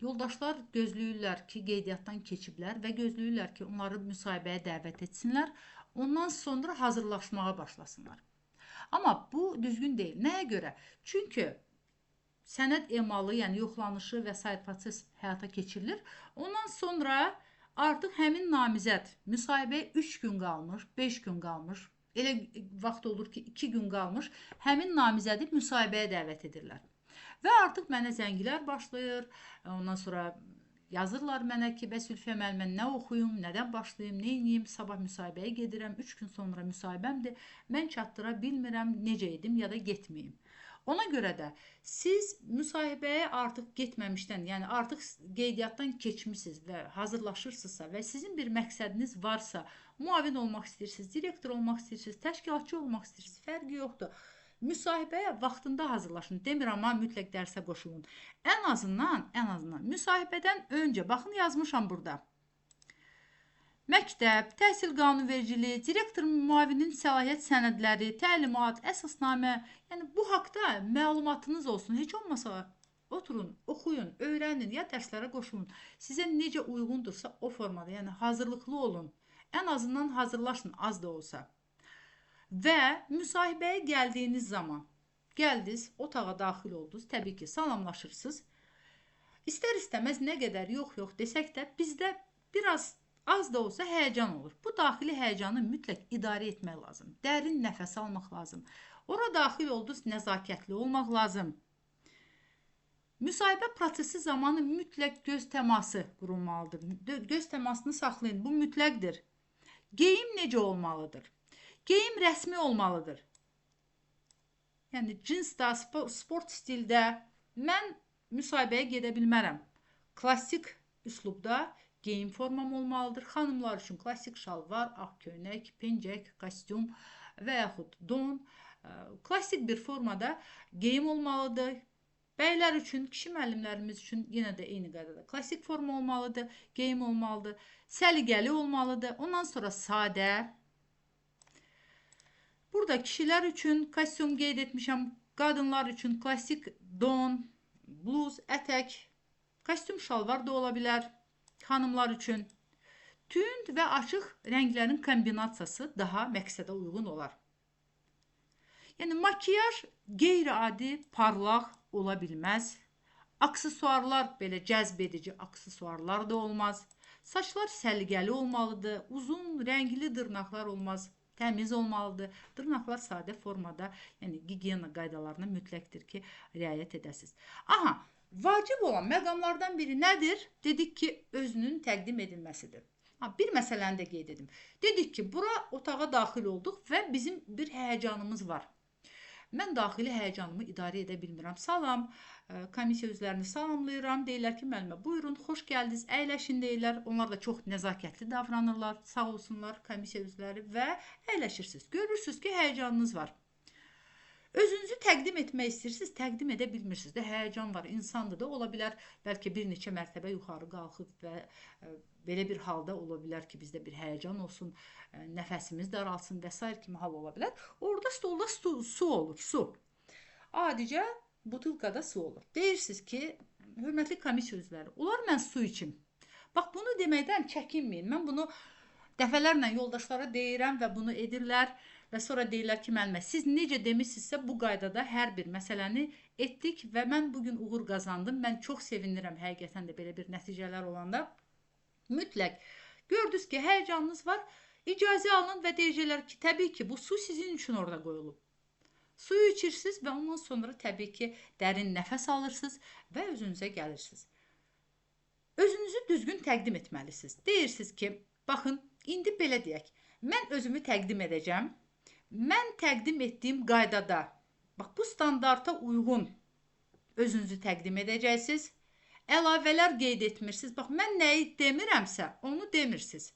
Yoldaşlar gözləyirlər ki, qeydiyyatdan keçiblər və gözləyirlər ki, onları müsahibəyə dəvət etsinlər, ondan sonra hazırlaşmağa başlasınlar. Amma bu düzgün deyil. Nəyə görə? Çünki Sənəd emalı, yəni yoxlanışı və sair proses həyata keçirilir. Ondan sonra artıq həmin namizəd müsahibəyə 3 gün qalmış, 5 gün qalmış, elə vaxt olur ki, 2 gün qalmış, həmin namizədi müsahibəyə dəvət edirlər. Və artıq mənə zənglər başlayır. Ondan sonra yazırlar mənə ki, bəs Ülfiyə müəllimə nə oxuyum, nədən başlayım, nə edeyim, sabah müsahibəyə gedirəm, 3 gün sonra müsahibəmdir, mən çatdıra bilmirəm, necə edim ya da getməyim. Ona görə də siz müsahibəyə artıq getməmişdən, yəni artıq qeydiyyatdan keçmisiniz və hazırlaşırsınızsa və sizin bir məqsədiniz varsa, müavin olmaq istəyirsiniz, direktor olmaq istəyirsiniz, təşkilatçı olmaq istəyirsiniz, fərqi yoxdur. Müsahibəyə vaxtında hazırlaşın. Demirəm, amma mütləq dərsə qoşulun. Ən azından müsahibədən öncə, baxın yazmışam burada. Məktəb, təhsil qanunvericiliyi, direktor müavinin səlahiyyət sənədləri, təlimat, əsasnamə, yəni bu haqda məlumatınız olsun. Heç olmasa oturun, oxuyun, öyrənin ya dərslərə qoşulun. Sizə necə uyğundursa o formada, yəni hazırlıqlı olun. Ən azından hazırlaşın, az da olsa. Və müsahibəyə gəldiyiniz zaman, gəldiniz, otağa daxil oldunuz, təbii ki, salamlaşırsınız. İstər-istəməz nə qədər yox desək də bizdə biraz az da olsa həyəcan olur. Bu daxili həyəcanı mütləq idarə etmək lazım. Dərin nəfəs almaq lazım. Ora daxil oldunuz, nəzakətli olmaq lazım. Müsahibə prosesi zamanı mütləq göz təması qurulmalıdır. Göz təmasını saxlayın. Bu mütləqdir. Geyim necə olmalıdır? Geyim rəsmi olmalıdır. Yəni cinsdə, sport stildə mən müsahibəyə gedə bilmərəm. Klassik üslubda geyim formam olmalıdır. Xanımlar üçün klassik şalvar, ağ köynək, pencək, kostyum və yaxud don. Klassik bir formada geyim olmalıdır. Bəylər üçün, kişi müəllimlərimiz üçün yenə də eyni qaydada klassik forma olmalıdır, geyim olmalıdır, səliqəli olmalıdır. Ondan sonra sadə. Burada kişilər üçün kostyum qeyd etmişəm, qadınlar üçün klassik don, bluz, ətək, kostyum şalvar da ola bilər xanımlar üçün. Tünd və açıq rənglərin kombinasiyası daha məqsədə uyğun olar. Yəni makiyaj qeyri-adi, parlaq ola bilməz. Aksesuarlar belə cəzb edici aksesuarlar da olmaz. Saçlar səliqəli olmalıdır, uzun, rəngli dırnaqlar olmaz, təmiz olmalıdır. Dırnaqlar sadə formada, yəni gigiyena qaydalarına mütləqdir ki, riayət edəsiniz. Aha, vacib olan məqamlardan biri nədir? Dedik ki, özünün təqdim edilməsidir. Ha, bir məsələni də qeyd edim. Dedik ki, bura otağa daxil olduq və bizim bir həyəcanımız var. Mən daxili həyəcanımı idarə edə bilmirəm. Salam, komissiya üzvlərini salamlayıram. Deyirlər ki, müəllimə buyurun, xoş gəldiniz, əyləşin deyirlər. Onlar da çox nəzakətli davranırlar, sağ olsunlar komissiya üzvləri və əyləşirsiniz. Görürsünüz ki, həyəcanınız var. Özünüzü təqdim etmək istəyirsiniz, təqdim edə bilmirsiniz də. Həyəcan var, insandır da, ola bilər. Bəlkə bir neçə mərtəbə yuxarı qalxıb və belə bir halda ola bilər ki, bizdə bir həyəcan olsun, nəfəsimiz daralsın və sair kimi hal ola bilər. Orada stolda su olur, su. Adicə butulkada su olur. Deyirsiniz ki, hörmətli komissiya üzvləri, olar mən su içim. Bax, bunu deməkdən çəkinməyin. Mən bunu dəfələrlə yoldaşlara deyirəm və bunu edirlər. Və sonra deyirlər ki, müəllimə, siz necə demişsinizsə bu qaydada hər bir məsələni etdik və mən bugün uğur qazandım. Mən çox sevinirəm həqiqətən də belə bir nəticələr olanda. Mütləq gördünüz ki, həyəcanınız var, icazə alın və deyəcəklər ki, təbii ki, bu su sizin üçün orada qoyulub. Suyu içirsiniz və ondan sonra təbii ki, dərin nəfəs alırsınız və özünüzə gəlirsiniz. Özünüzü düzgün təqdim etməlisiniz. Deyirsiniz ki, baxın, indi belə deyək, mən özümü təqdim edəcəm. Mən təqdim etdiyim qaydada, bax bu standarta uyğun özünüzü təqdim edəcəksiniz. Əlavələr qeyd etmirsiniz. Bax, mən nəyi demirəmsə, onu demirsiniz.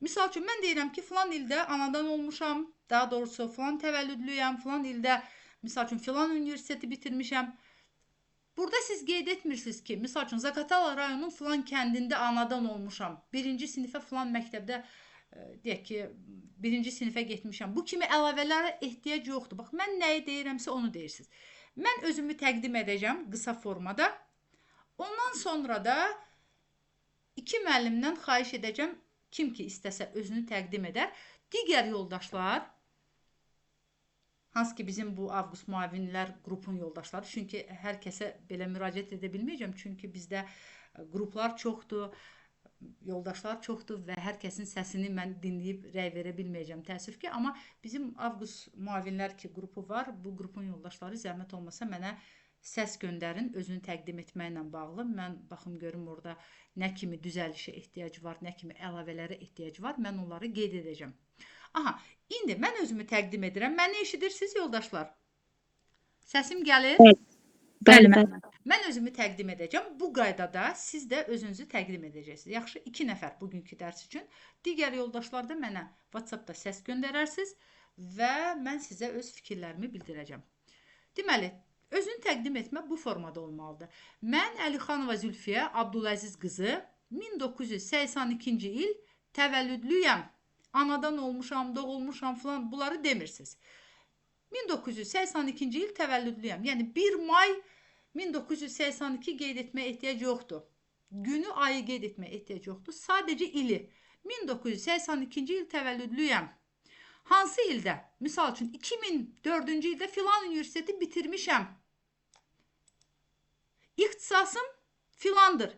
Misal üçün, mən deyirəm ki, filan ildə anadan olmuşam, daha doğrusu filan təvəllüdlüyəm, filan ildə, misal üçün, filan universiteti bitirmişəm. Burada siz qeyd etmirsiniz ki, misal üçün, Zaqatala rayonunun filan kəndində anadan olmuşam, birinci sinifə filan məktəbdə, deyək ki, birinci sinifə getmişəm. Bu kimi əlavələrə ehtiyac yoxdur. Bax, mən nəyi deyirəmsə onu deyirsiniz. Mən özümü təqdim edəcəm qısa formada. Ondan sonra da iki müəllimdən xahiş edəcəm, kim ki istəsə özünü təqdim edər. Digər yoldaşlar, Hansı ki bizim bu avqust müavinlər qrupun yoldaşları. Çünki hər kəsə belə müraciət edə bilməyəcəm. Çünki bizdə qruplar çoxdur, yoldaşlar çoxdur və hər kəsin səsini mən dinləyib rəy verə bilməyəcəm, təəssüf ki. Amma bizim avqust müavinlər ki qrupu var, bu qrupun yoldaşları zəhmət olmasa mənə səs göndərin özünü təqdim etməklə bağlı. Mən baxım görüm orada nə kimi düzəlişə ehtiyac var, nə kimi əlavələrə ehtiyac var, mən onları qeyd edəcəm. Aha, indi mən özümü təqdim edirəm. Məni eşidirsiniz yoldaşlar? Səsim gəlir? Bəli, bəli. Mən özümü təqdim edəcəm. Bu qaydada siz də özünüzü təqdim edəcəksiniz. Yaxşı, 2 nəfər bugünkü dərs üçün. Digər yoldaşlar da mənə WhatsApp-da səs göndərərsiniz və mən sizə öz fikirlərimi bildirəcəm. Deməli, özünü təqdim etmə bu formada olmalıdır. Mən Əlixanova Zülfiyə Abdüləziz qızı 1982-ci il təvəllüdlüyəm. Anadan olmuşam, doğulmuşam filan bunları demirsiniz. 1982-ci il təvəllüdlüyəm. Yəni 1 may 1982 qeyd etməyə ehtiyac yoxdur. Günü, ayı qeyd etməyə ehtiyac yoxdur. Sadəcə ili. 1982-ci il təvəllüdlüyəm. Hansı ildə? Misal üçün 2004-cü ildə filan universiteti bitirmişəm. İxtisasım filandır.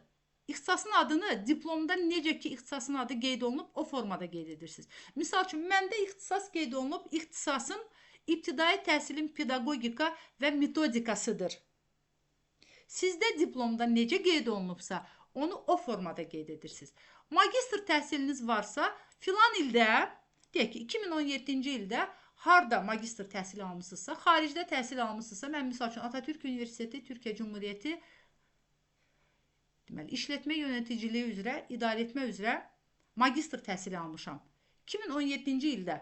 İxtisasın adını diplomda necə ki ixtisasın adı qeyd olunub, o formada qeyd edirsiniz. Misal üçün məndə ixtisas qeyd olunub, ixtisasım ibtidai təhsilin pedaqogika və metodikasıdır. Sizdə diplomda necə qeyd olunubsa, onu o formada qeyd edirsiniz. Magistr təhsiliniz varsa, filan ildə, deyək ki, 2017-ci ildə harda magistr təhsili almışsınızsa, xaricdə təhsil almışsınızsa, mən misal üçün Atatürk Universiteti, Türkiyə Cümhuriyyəti, deməli, işletmə yöneticiliyi üzrə, idarə etmə üzrə magistr təhsili almışam. 2017-ci ildə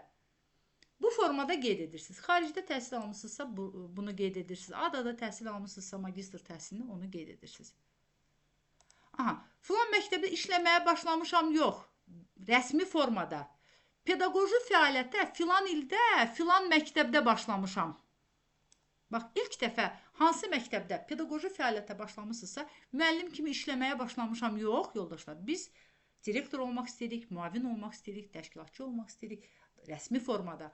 bu formada qeyd edirsiniz. Xaricdə təhsil almışsınızsa bunu qeyd edirsiniz. Adada təhsil almışsınızsa magistr təhsilini onu qeyd edirsiniz. Aha, filan məktəbdə işləməyə başlamışam, yox. Rəsmi formada. Pedaqoji fəaliyyətə filan ildə, filan məktəbdə başlamışam. Bax, ilk dəfə hansı məktəbdə pedaqoji fəaliyyətə başlamışsınızsa, müəllim kimi işləməyə başlamışam, yox, yoldaşlar. Biz direktor olmaq istəyirik, müavin olmaq istəyirik, təşkilatçı olmaq istəyirik. Rəsmi formada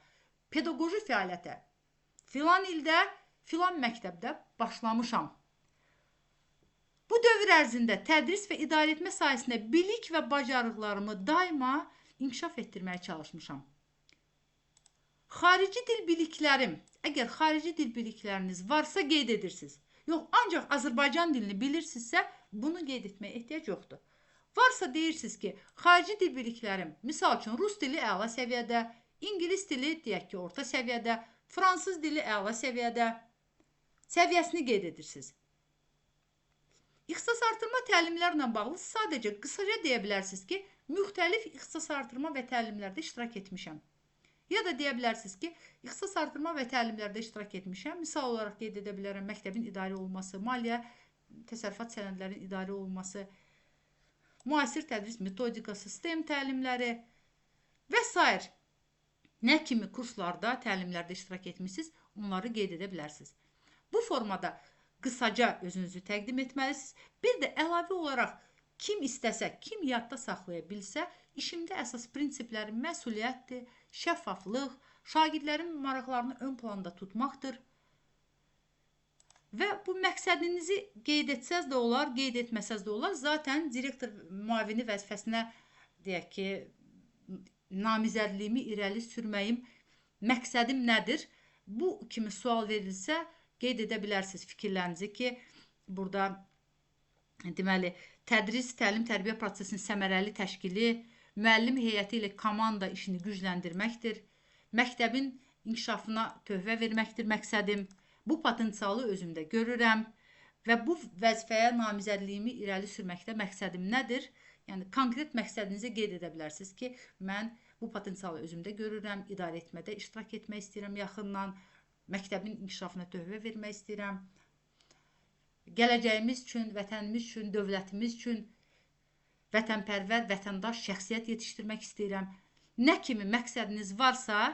pedaqoji fəaliyyətə filan ildə, filan məktəbdə başlamışam. Bu dövr ərzində tədris və idarə etmə sayəsində bilik və bacarıqlarımı daima inkişaf etdirməyə çalışmışam. Xarici dil biliklərim, əgər xarici dil bilikləriniz varsa qeyd edirsiniz. Yox, ancaq Azərbaycan dilini bilirsinizsə, bunu qeyd etməyə ehtiyac yoxdur. Varsa deyirsiniz ki, xarici dil biliklərim, misal üçün, rus dili əla səviyyədə, ingilis dili, deyək ki, orta səviyyədə, fransız dili əla səviyyədə, səviyyəsini qeyd edirsiniz. İxtisas artırma təlimlərlə bağlı sadəcə qısaca deyə bilərsiniz ki, müxtəlif ixtisas artırma və təlimlərdə iştirak etmişəm. Ya da deyə bilərsiniz ki, ixtisas artırma və təlimlərdə iştirak etmişəm. Misal olaraq qeyd edə bilərəm, məktəbin idarə olunması, maliyyə, təsərrüfat sənədlərinin idarə olunması, müasir tədris metodikası, STEM təlimləri və sair. Nə kimi kurslarda, təlimlərdə iştirak etmişsiniz, onları qeyd edə bilərsiniz. Bu formada qısaca özünüzü təqdim etməlisiniz. Bir də əlavə olaraq kim istəsə, kim yadda saxlaya bilsə, işimdə əsas prinsiplərim məsuliyyətdir, şəffaflıq, şagirdlərin maraqlarını ön planda tutmaqdır. Və bu məqsədinizi qeyd etsəz də olar, qeyd etməsəz də olar. Zaten direktor müavini vəzifəsinə, deyək ki, namizədliyimi irəli sürməyim, məqsədim nədir? Bu kimi sual verilsə, qeyd edə bilərsiniz fikirlərinizi ki, burada deməli, tədris, təlim, tərbiyə prosesinin səmərəli təşkili, müəllim heyəti ilə komanda işini gücləndirməkdir, məktəbin inkişafına töhfə verməkdir məqsədim. Bu potensialı özümdə görürəm və bu vəzifəyə namizədliyimi irəli sürməkdə məqsədim nədir? Yəni, konkret məqsədinizi qeyd edə bilərsiniz ki, mən bu potensialı özümdə görürəm, idarə etmədə iştirak etmək istəyirəm yaxından, məktəbin inkişafına töhfə vermək istəyirəm, gələcəyimiz üçün, vətənimiz üçün, dövlətimiz üçün vətənpərvər, vətəndaş, şəxsiyyət yetişdirmək istəyirəm. Nə kimi məqsədiniz varsa,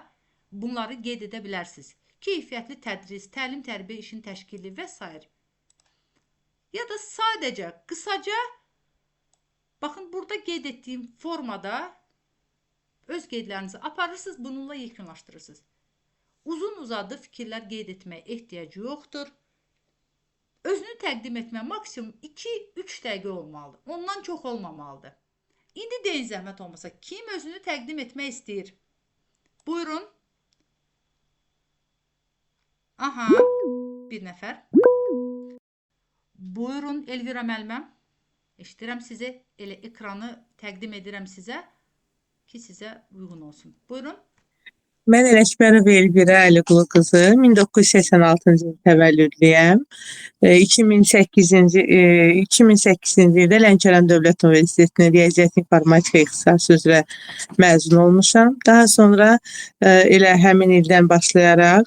bunları qeyd edə bilərsiniz. Keyfiyyətli tədris, təlim, tərbiyə işinin təşkili və s. Ya da sadəcə, qısaca, baxın, burada qeyd etdiyim formada öz qeydlərinizi aparırsınız, bununla yekunlaşdırırsınız. Uzun uzadı fikirlər qeyd etməyə ehtiyac yoxdur. Özünü təqdim etmə maksimum 2-3 dəqiqə olmalıdır. Ondan çox olmamalıdır. İndi deyin zəhmət olmasa, kim özünü təqdim etmək istəyir? Buyurun. Aha, bir nəfər. Buyurun Elvira müəllimə. Eşidirəm sizi. Elə ekranı təqdim edirəm sizə ki, sizə uyğun olsun. Buyurun. Mən Ələkbərova Elvira Əliqulu qızı, 1986-cı il təvəllüdlüyəm. 2008-ci ildə Lənkəran Dövlət Universitetinin Riyaziyyat İnformatika ixtisası üzrə məzun olmuşam. Daha sonra elə həmin ildən başlayaraq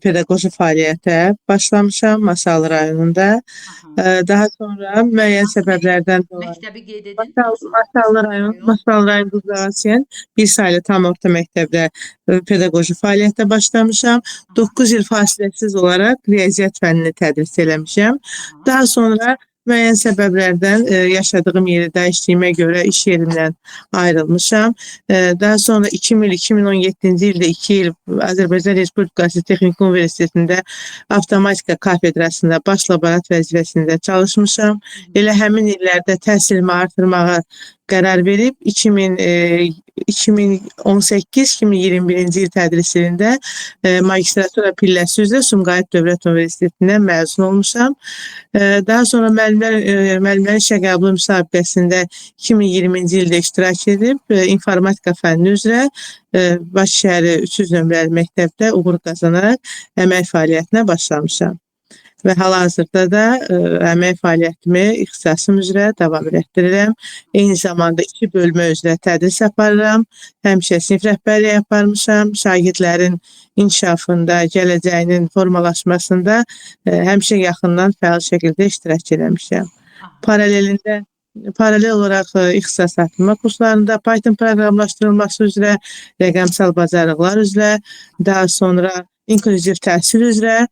pedaqoji fəaliyyətə başlamışam Masallı rayonunda. Daha sonra müəyyən səbəblərdən dolayı Məktəbi qeyd edin. Masallı rayon, Masallı rayon Qızılağaçyan bir saylı tam orta məktəbdə pedaqoji fəaliyyətə başlamışam. 9 il fasiləsiz olaraq riyaziyyat fənnini tədris eləmişəm. Daha sonra müəyyən səbəblərdən yaşadığım yeri dəyişdiyimə görə iş yerimdən ayrılmışam. Daha sonra 2017-ci ildə 2 il Azərbaycan Respublikası Texniki Universitetində avtomatika kafedrasında baş laborant vəzifəsində çalışmışam. Elə həmin illərdə təhsilimi artırmağa qərar verib 2018-2021-ci il tədris ilində magistratura pilləsi üzrə Sumqayıt Dövlət Universitetindən məzun olmuşam. Daha sonra müəllimlərin işə qəbulu müsabiqəsində 2020-ci ildə iştirak edib informatika fənni üzrə Bakı şəhəri 300 nömrəli məktəbdə uğur qazanaraq əmək fəaliyyətinə başlamışam. Və hal-hazırda da əmək fəaliyyətimi ixtisasım üzrə davam elətdirirəm. Eyni zamanda 2 bölmə üzrə tədris aparıram. Həmişə sinif rəhbərliyi aparmışam. Şagirdlərin inkişafında, gələcəyinin formalaşmasında həmişə yaxından fəal şəkildə iştirak eləmişəm. Paralel olaraq ixtisas artırma kurslarında Python proqramlaşdırılması üzrə, rəqəmsal bacarıqlar üzrə, daha sonra inklüziv təhsil üzrə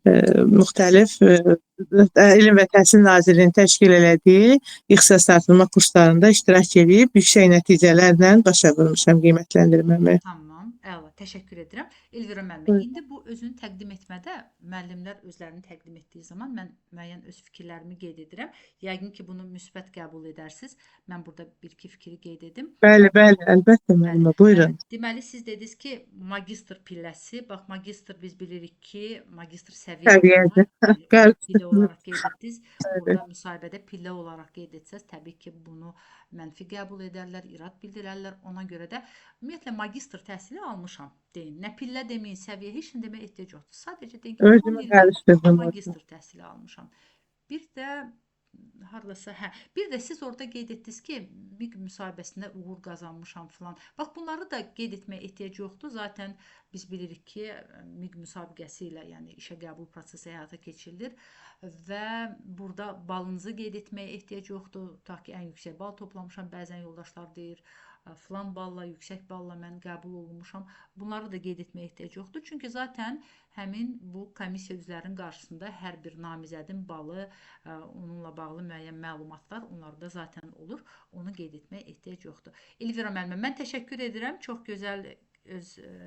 müxtəlif Elm və Təhsil Nazirliyinin təşkil elədiyi ixtisas artırma kurslarında iştirak edib yüksək nəticələrlə başa vurmuşam qiymətləndirməmi. Tamam, əla, təşəkkür edirəm. Elvira müəllimə, indi bu özünü təqdim etmədə müəllimlər özlərini təqdim etdiyi zaman mən müəyyən öz fikirlərimi qeyd edirəm. Yəqin ki, bunu müsbət qəbul edərsiniz. Mən burada bir-iki fikri qeyd edim. Bəli, bəli, əlbəttə müəllimə, buyurun. Deməli, siz dediniz ki, magistr pilləsi. Bax, magistr biz bilirik ki, magistr səviyyədir. Pillə olaraq qeyd etdiniz. Burada müsahibədə pillə olaraq qeyd etsəz, təbii ki, bunu mənfi qəbul edərlər, irad bildirərlər. Ona görə də ümumiyyətlə magistr təhsili almışam deyin. Nə pillə deməyin, səviyyə heç nə deməyə ehtiyac yoxdur. Sadəcə deyin ki, özümü qarışdırdım. Magistr təhsili almışam. Bir də hardasa, hə, bir də siz orada qeyd etdiniz ki, MİQ müsahibəsində uğur qazanmışam filan. Bax, bunları da qeyd etməyə ehtiyac yoxdur. Zaten biz bilirik ki, MİQ müsabiqəsi ilə, yəni işə qəbul prosesi həyata keçirilir və burada balınızı qeyd etməyə ehtiyac yoxdur. Ta ki, ən yüksək bal toplamışam. Bəzən yoldaşlar deyir, filan balla, yüksək balla mən qəbul olunmuşam. Bunları da qeyd etməyə ehtiyac yoxdur. Çünki zaten həmin bu komissiya üzvlərinin qarşısında hər bir namizədin balı, onunla bağlı müəyyən məlumatlar onlarda zaten olur. Onu qeyd etməyə ehtiyac yoxdur. Elvira müəllimə, mən təşəkkür edirəm. Çox gözəl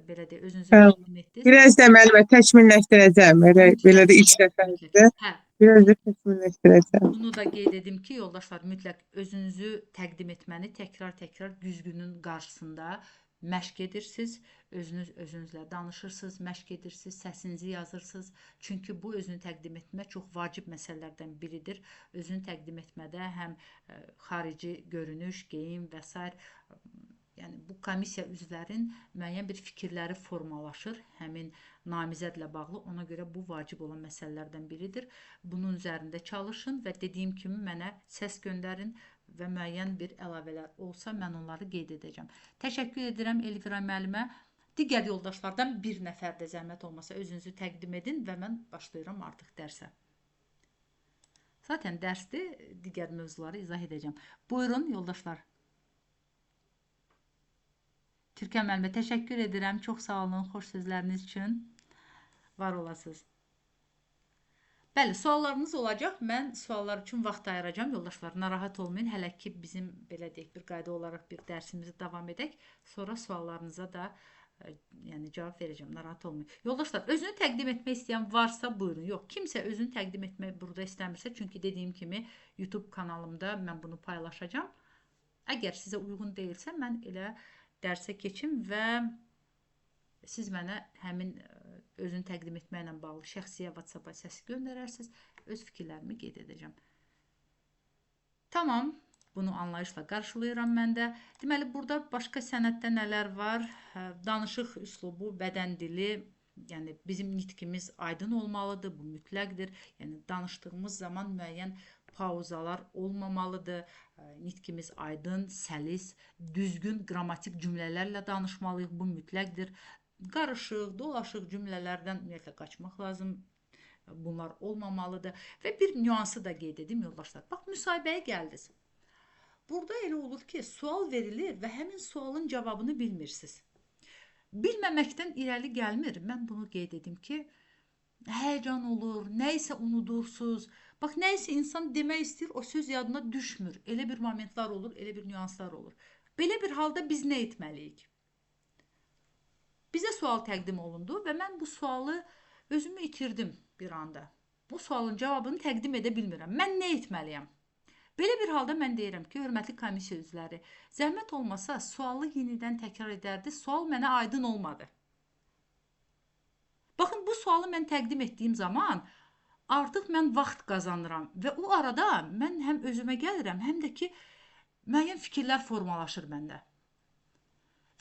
belə deyək, özünüzü təqdim etdiniz. Biraz da müəllimə təkmilləşdirəcəm. Belə də ilk dəfədir. Hə. Biraz da təkmilləşdirəcəm. Bunu da qeyd edim ki, yoldaşlar, mütləq özünüzü təqdim etməni təkrar-təkrar güzgünün qarşısında məşq edirsiniz. Özünüz özünüzlə danışırsınız, məşq edirsiniz, səsinizi yazırsınız. Çünki bu özünü təqdim etmə çox vacib məsələlərdən biridir. Özünü təqdim etmədə həm xarici görünüş, geyim və sair, yəni bu komissiya üzvlərin müəyyən bir fikirləri formalaşır həmin namizədlə bağlı. Ona görə bu vacib olan məsələlərdən biridir. Bunun üzərində çalışın və dediyim kimi mənə səs göndərin və müəyyən bir əlavələr olsa mən onları qeyd edəcəm. Təşəkkür edirəm Elvira müəllimə. Digər yoldaşlardan bir nəfər də zəhmət olmasa özünüzü təqdim edin və mən başlayıram artıq dərsə. Zaten dərsdir, digər mövzuları izah edəcəm. Buyurun yoldaşlar. Türkan müəllimə təşəkkür edirəm. Çox sağ olun xoş sözləriniz üçün. Var olasınız. Bəli, suallarınız olacaq. Mən suallar üçün vaxt ayıracağam. Yoldaşlar, narahat olmayın. Hələ ki bizim belə deyək, bir qayda olaraq bir dərsimizi davam edək. Sonra suallarınıza da Yəni cavab verəcəm, narahat olmayın. Yoldaşlar, özünü təqdim etmək istəyən varsa buyurun. Yox, kimsə özünü təqdim etmək burada istəmirsə, çünki dediyim kimi YouTube kanalımda mən bunu paylaşacağam. Əgər sizə uyğun deyilsə, mən elə dərsə keçim və siz mənə həmin özünü təqdim etməklə bağlı şəxsiyə WhatsApp-a səs göndərərsiniz. Öz fikirlərimi qeyd edəcəm. Tamam. Bunu anlayışla qarşılayıram mən də. Deməli, burada başqa sənəddə nələr var? Danışıq üslubu, bədən dili, yəni bizim nitqimiz aydın olmalıdır, bu mütləqdir. Yəni danışdığımız zaman müəyyən pauzalar olmamalıdır. Nitqimiz aydın, səlis, düzgün qrammatik cümlələrlə danışmalıyıq, bu mütləqdir. Qarışıq, dolaşıq cümlələrdən ümumiyyətlə qaçmaq lazım. Bunlar olmamalıdır. Və bir nüansı da qeyd edim yoldaşlar. Bax, müsahibəyə gəldiniz. Burada elə olur ki, sual verilir və həmin sualın cavabını bilmirsiniz. Bilməməkdən irəli gəlmir. Mən bunu qeyd edim ki, həyəcan olur, nə isə unudursuz. Bax, nə isə insan demək istəyir, o söz yadına düşmür. Elə bir momentlər olur, elə bir nüanslar olur. Belə bir halda biz nə etməliyik? Bizə sual təqdim olundu və mən bu sualı özümü itirdim bir anda. Bu sualın cavabını təqdim edə bilmirəm. Mən nə etməliyəm? Belə bir halda mən deyirəm ki, hörmətli komissiya üzvləri, zəhmət olmasa sualı yenidən təkrar edərdi, sual mənə aydın olmadı. Baxın, bu sualı mən təqdim etdiyim zaman artıq mən vaxt qazanıram və o arada mən həm özümə gəlirəm, həm də ki, müəyyən fikirlər formalaşır məndə.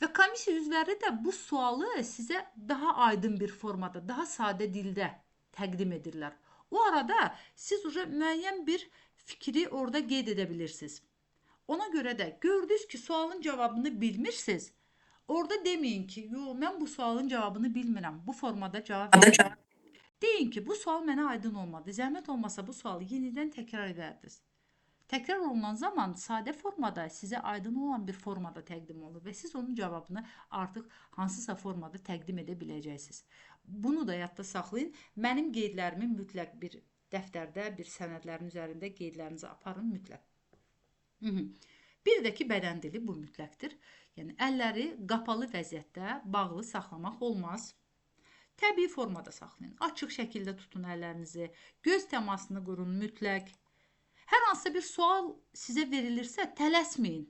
Və komissiya üzvləri də bu sualı sizə daha aydın bir formada, daha sadə dildə təqdim edirlər. O arada siz uca müəyyən bir fikri orada qeyd edə bilirsiniz. Ona görə də gördünüz ki, sualın cavabını bilmirsiniz. Orada deməyin ki, yo, mən bu sualın cavabını bilmirəm. Bu formada cavab vermirəm. Deyin ki, bu sual mənə aydın olmadı. Zəhmət olmasa bu sualı yenidən təkrar edərdiniz. Təkrar olunan zaman sadə formada sizə aydın olan bir formada təqdim olunur və siz onun cavabını artıq hansısa formada təqdim edə biləcəksiniz. Bunu da yadda saxlayın. Mənim qeydlərimi mütləq bir dəftərdə, bir sənədlərin üzərində qeydlərinizi aparın mütləq. Bir də ki, bədən dili bu mütləqdir. Yəni, əlləri qapalı vəziyyətdə bağlı saxlamaq olmaz. Təbii formada saxlayın. Açıq şəkildə tutun əllərinizi. Göz təmasını qurun mütləq. Hər hansısa bir sual sizə verilirsə, tələsməyin.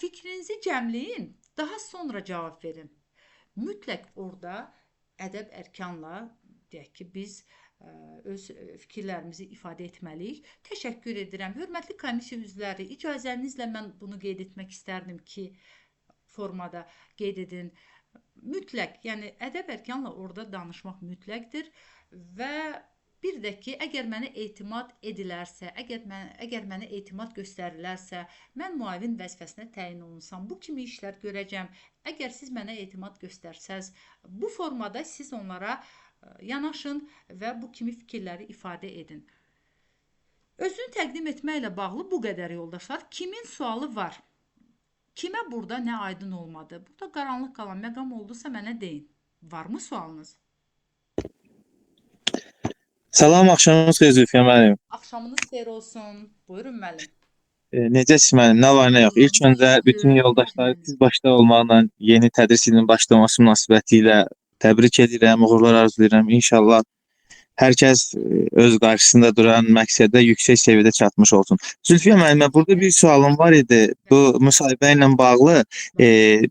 Fikrinizi cəmləyin, daha sonra cavab verin. Mütləq orada ədəb ərkanla, deyək ki, biz öz fikirlərimizi ifadə etməliyik. Təşəkkür edirəm. Hörmətli komissiya üzvləri, icazənizlə mən bunu qeyd etmək istərdim ki, formada qeyd edin. Mütləq, yəni ədəb ərkanla orada danışmaq mütləqdir və bir də ki, əgər mənə etimad edilərsə, əgər mənə etimad göstərilərsə, mən müavin vəzifəsinə təyin olunsam, bu kimi işlər görəcəm. Əgər siz mənə etimad göstərsəz, bu formada siz onlara yanaşın və bu kimi fikirləri ifadə edin. Özünü təqdim etməklə bağlı bu qədər yoldaşlar. Kimin sualı var? Kimə burada nə aydın olmadı? Burada qaranlıq qalan məqam oldusa mənə deyin. Varmı sualınız? Salam, axşamınız xeyir Zülfiyə müəllim. Axşamınız xeyir olsun. Buyurun müəllim. Necəsiz müəllim? Nə var, nə yox? İlk öncə bütün yoldaşları siz başda olmaqla yeni tədris ilinin başlaması münasibəti ilə təbrik edirəm, uğurlar arzulayıram. İnşallah hər kəs öz qarşısında duran məqsədə yüksək səviyyədə çatmış olsun. Zülfiyə müəllimə, burada bir sualım var idi. Bu müsahibə ilə bağlı.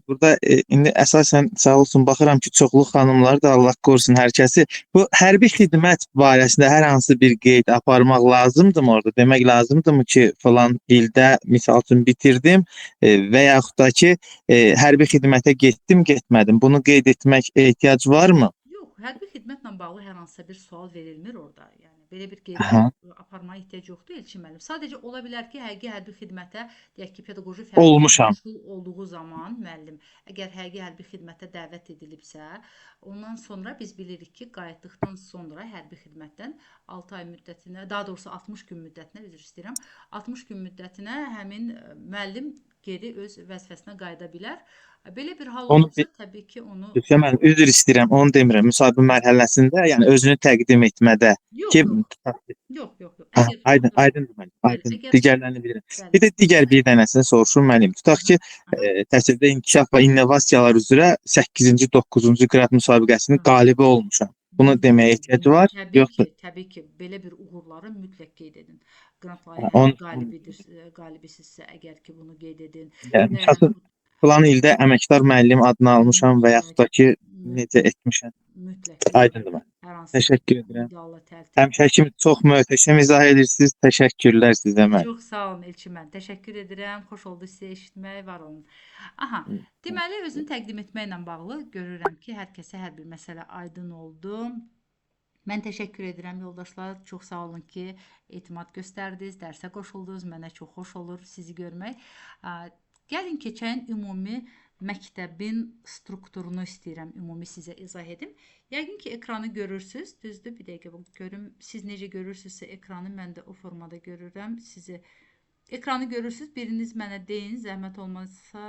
Burada indi əsasən sağ olsun baxıram ki, çoxlu xanımlar da Allah qorusun hər kəsi. Bu hərbi xidmət barəsində hər hansı bir qeyd aparmaq lazımdırmı orada? Demək lazımdırmı ki, falan ildə misal üçün bitirdim və yaxud da ki, hərbi xidmətə getdim, getmədim. Bunu qeyd etmək ehtiyac varmı? Hərbi xidmətlə bağlı hər hansısa bir sual verilmir orada. Yəni belə bir qeyd aparmaya ehtiyac yoxdur Elçin müəllim. Sadəcə ola bilər ki, həqiqi hərbi xidmətə, deyək ki, pedaqoji fəaliyyətlə məşğul olduğu zaman müəllim, əgər həqiqi hərbi xidmətə dəvət edilibsə, ondan sonra biz bilirik ki, qayıtdıqdan sonra hərbi xidmətdən 6 ay müddətinə, daha doğrusu 60 gün müddətinə, üzr istəyirəm, 60 gün müddətinə həmin müəllim geri öz vəzifəsinə qayıda bilər. Belə bir hal Onu olursa, təbii ki, onu Lütfiyə müəllim, üzr istəyirəm, onu demirəm. Müsahibə mərhələsində, yəni özünü təqdim etmədə yox, ki, yox, yox, yox, yox. Hə, Əgər aydın, aydındır müəllim, Bəli, aydın. əgər Digərlərini bilirəm. Bəli. Bir də digər bir dənəsini soruşum müəllim. Tutaq ki, təhsildə inkişaf və innovasiyalar üzrə 8-ci, 9-cu qrad müsabiqəsinin qalibi olmuşam. Bunu deməyə ehtiyac var, Təbii yoxsa? ki, təbii ki, belə bir uğurları mütləq qeyd edin. Qrant Hə, layihənin onu qalibidir, qalibisinizsə əgər ki, bunu qeyd edin. Yəni, Və misal üçün, filan ildə əməkdar müəllim adını almışam və yaxud da ki, necə etmişəm. Mütləq. Aydındır müəllim. Hər hansı Təşəkkür edirəm. medalla təltif. Həmişə kimi çox möhtəşəm izah edirsiniz. Təşəkkürlər sizə müəllim. Çox sağ olun Elçin müəllim. Təşəkkür edirəm. Xoş oldu sizi eşitmək. Var olun. Aha, deməli özünü təqdim etməklə bağlı görürəm ki, hər kəsə hər bir məsələ aydın oldu. Mən təşəkkür edirəm yoldaşlar. Çox sağ olun ki, etimad göstərdiniz, dərsə qoşuldunuz. Mənə çox xoş olur sizi görmək. Gəlin keçən ümumi məktəbin strukturunu istəyirəm ümumi sizə izah edim. Yəqin ki, ekranı görürsünüz. Düzdür? Bir dəqiqə bax, görüm. Siz necə görürsünüzsə ekranı mən də o formada görürəm. Sizi ekranı görürsünüz. Biriniz mənə deyin, zəhmət olmazsa.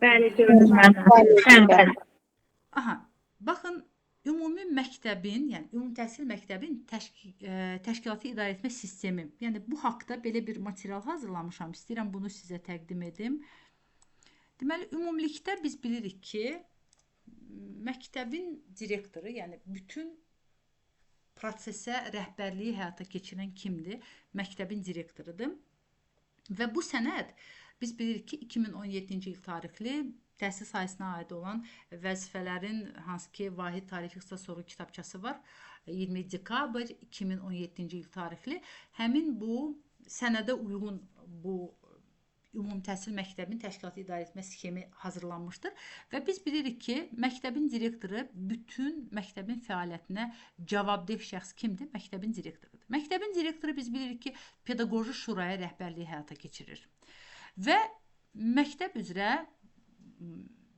Bəli, görürəm. Bəli, bəli. Aha, baxın, ümumi məktəbin, yəni ümumi təhsil məktəbin təşkilatı idarə etmə sistemi. Yəni bu haqda belə bir material hazırlamışam. İstəyirəm bunu sizə təqdim edim. Deməli, ümumilikdə biz bilirik ki, məktəbin direktoru, yəni bütün prosesə rəhbərliyi həyata keçirən kimdir? Məktəbin direktorudur. Və bu sənəd biz bilirik ki, 2017-ci il tarixli təhsil sahəsinə aid olan vəzifələrin hansı ki, Vahid Tarixi İxtisas Sorğu kitabçası var. 20 dekabr 2017-ci il tarixli. Həmin bu sənədə uyğun bu ümumi təhsil məktəbinin təşkilatı idarə etmə sxemi hazırlanmışdır və biz bilirik ki, məktəbin direktoru bütün məktəbin fəaliyyətinə cavabdeh şəxs kimdir? Məktəbin direktorudur. Məktəbin direktoru biz bilirik ki, pedaqoji şuraya rəhbərliyi həyata keçirir və məktəb üzrə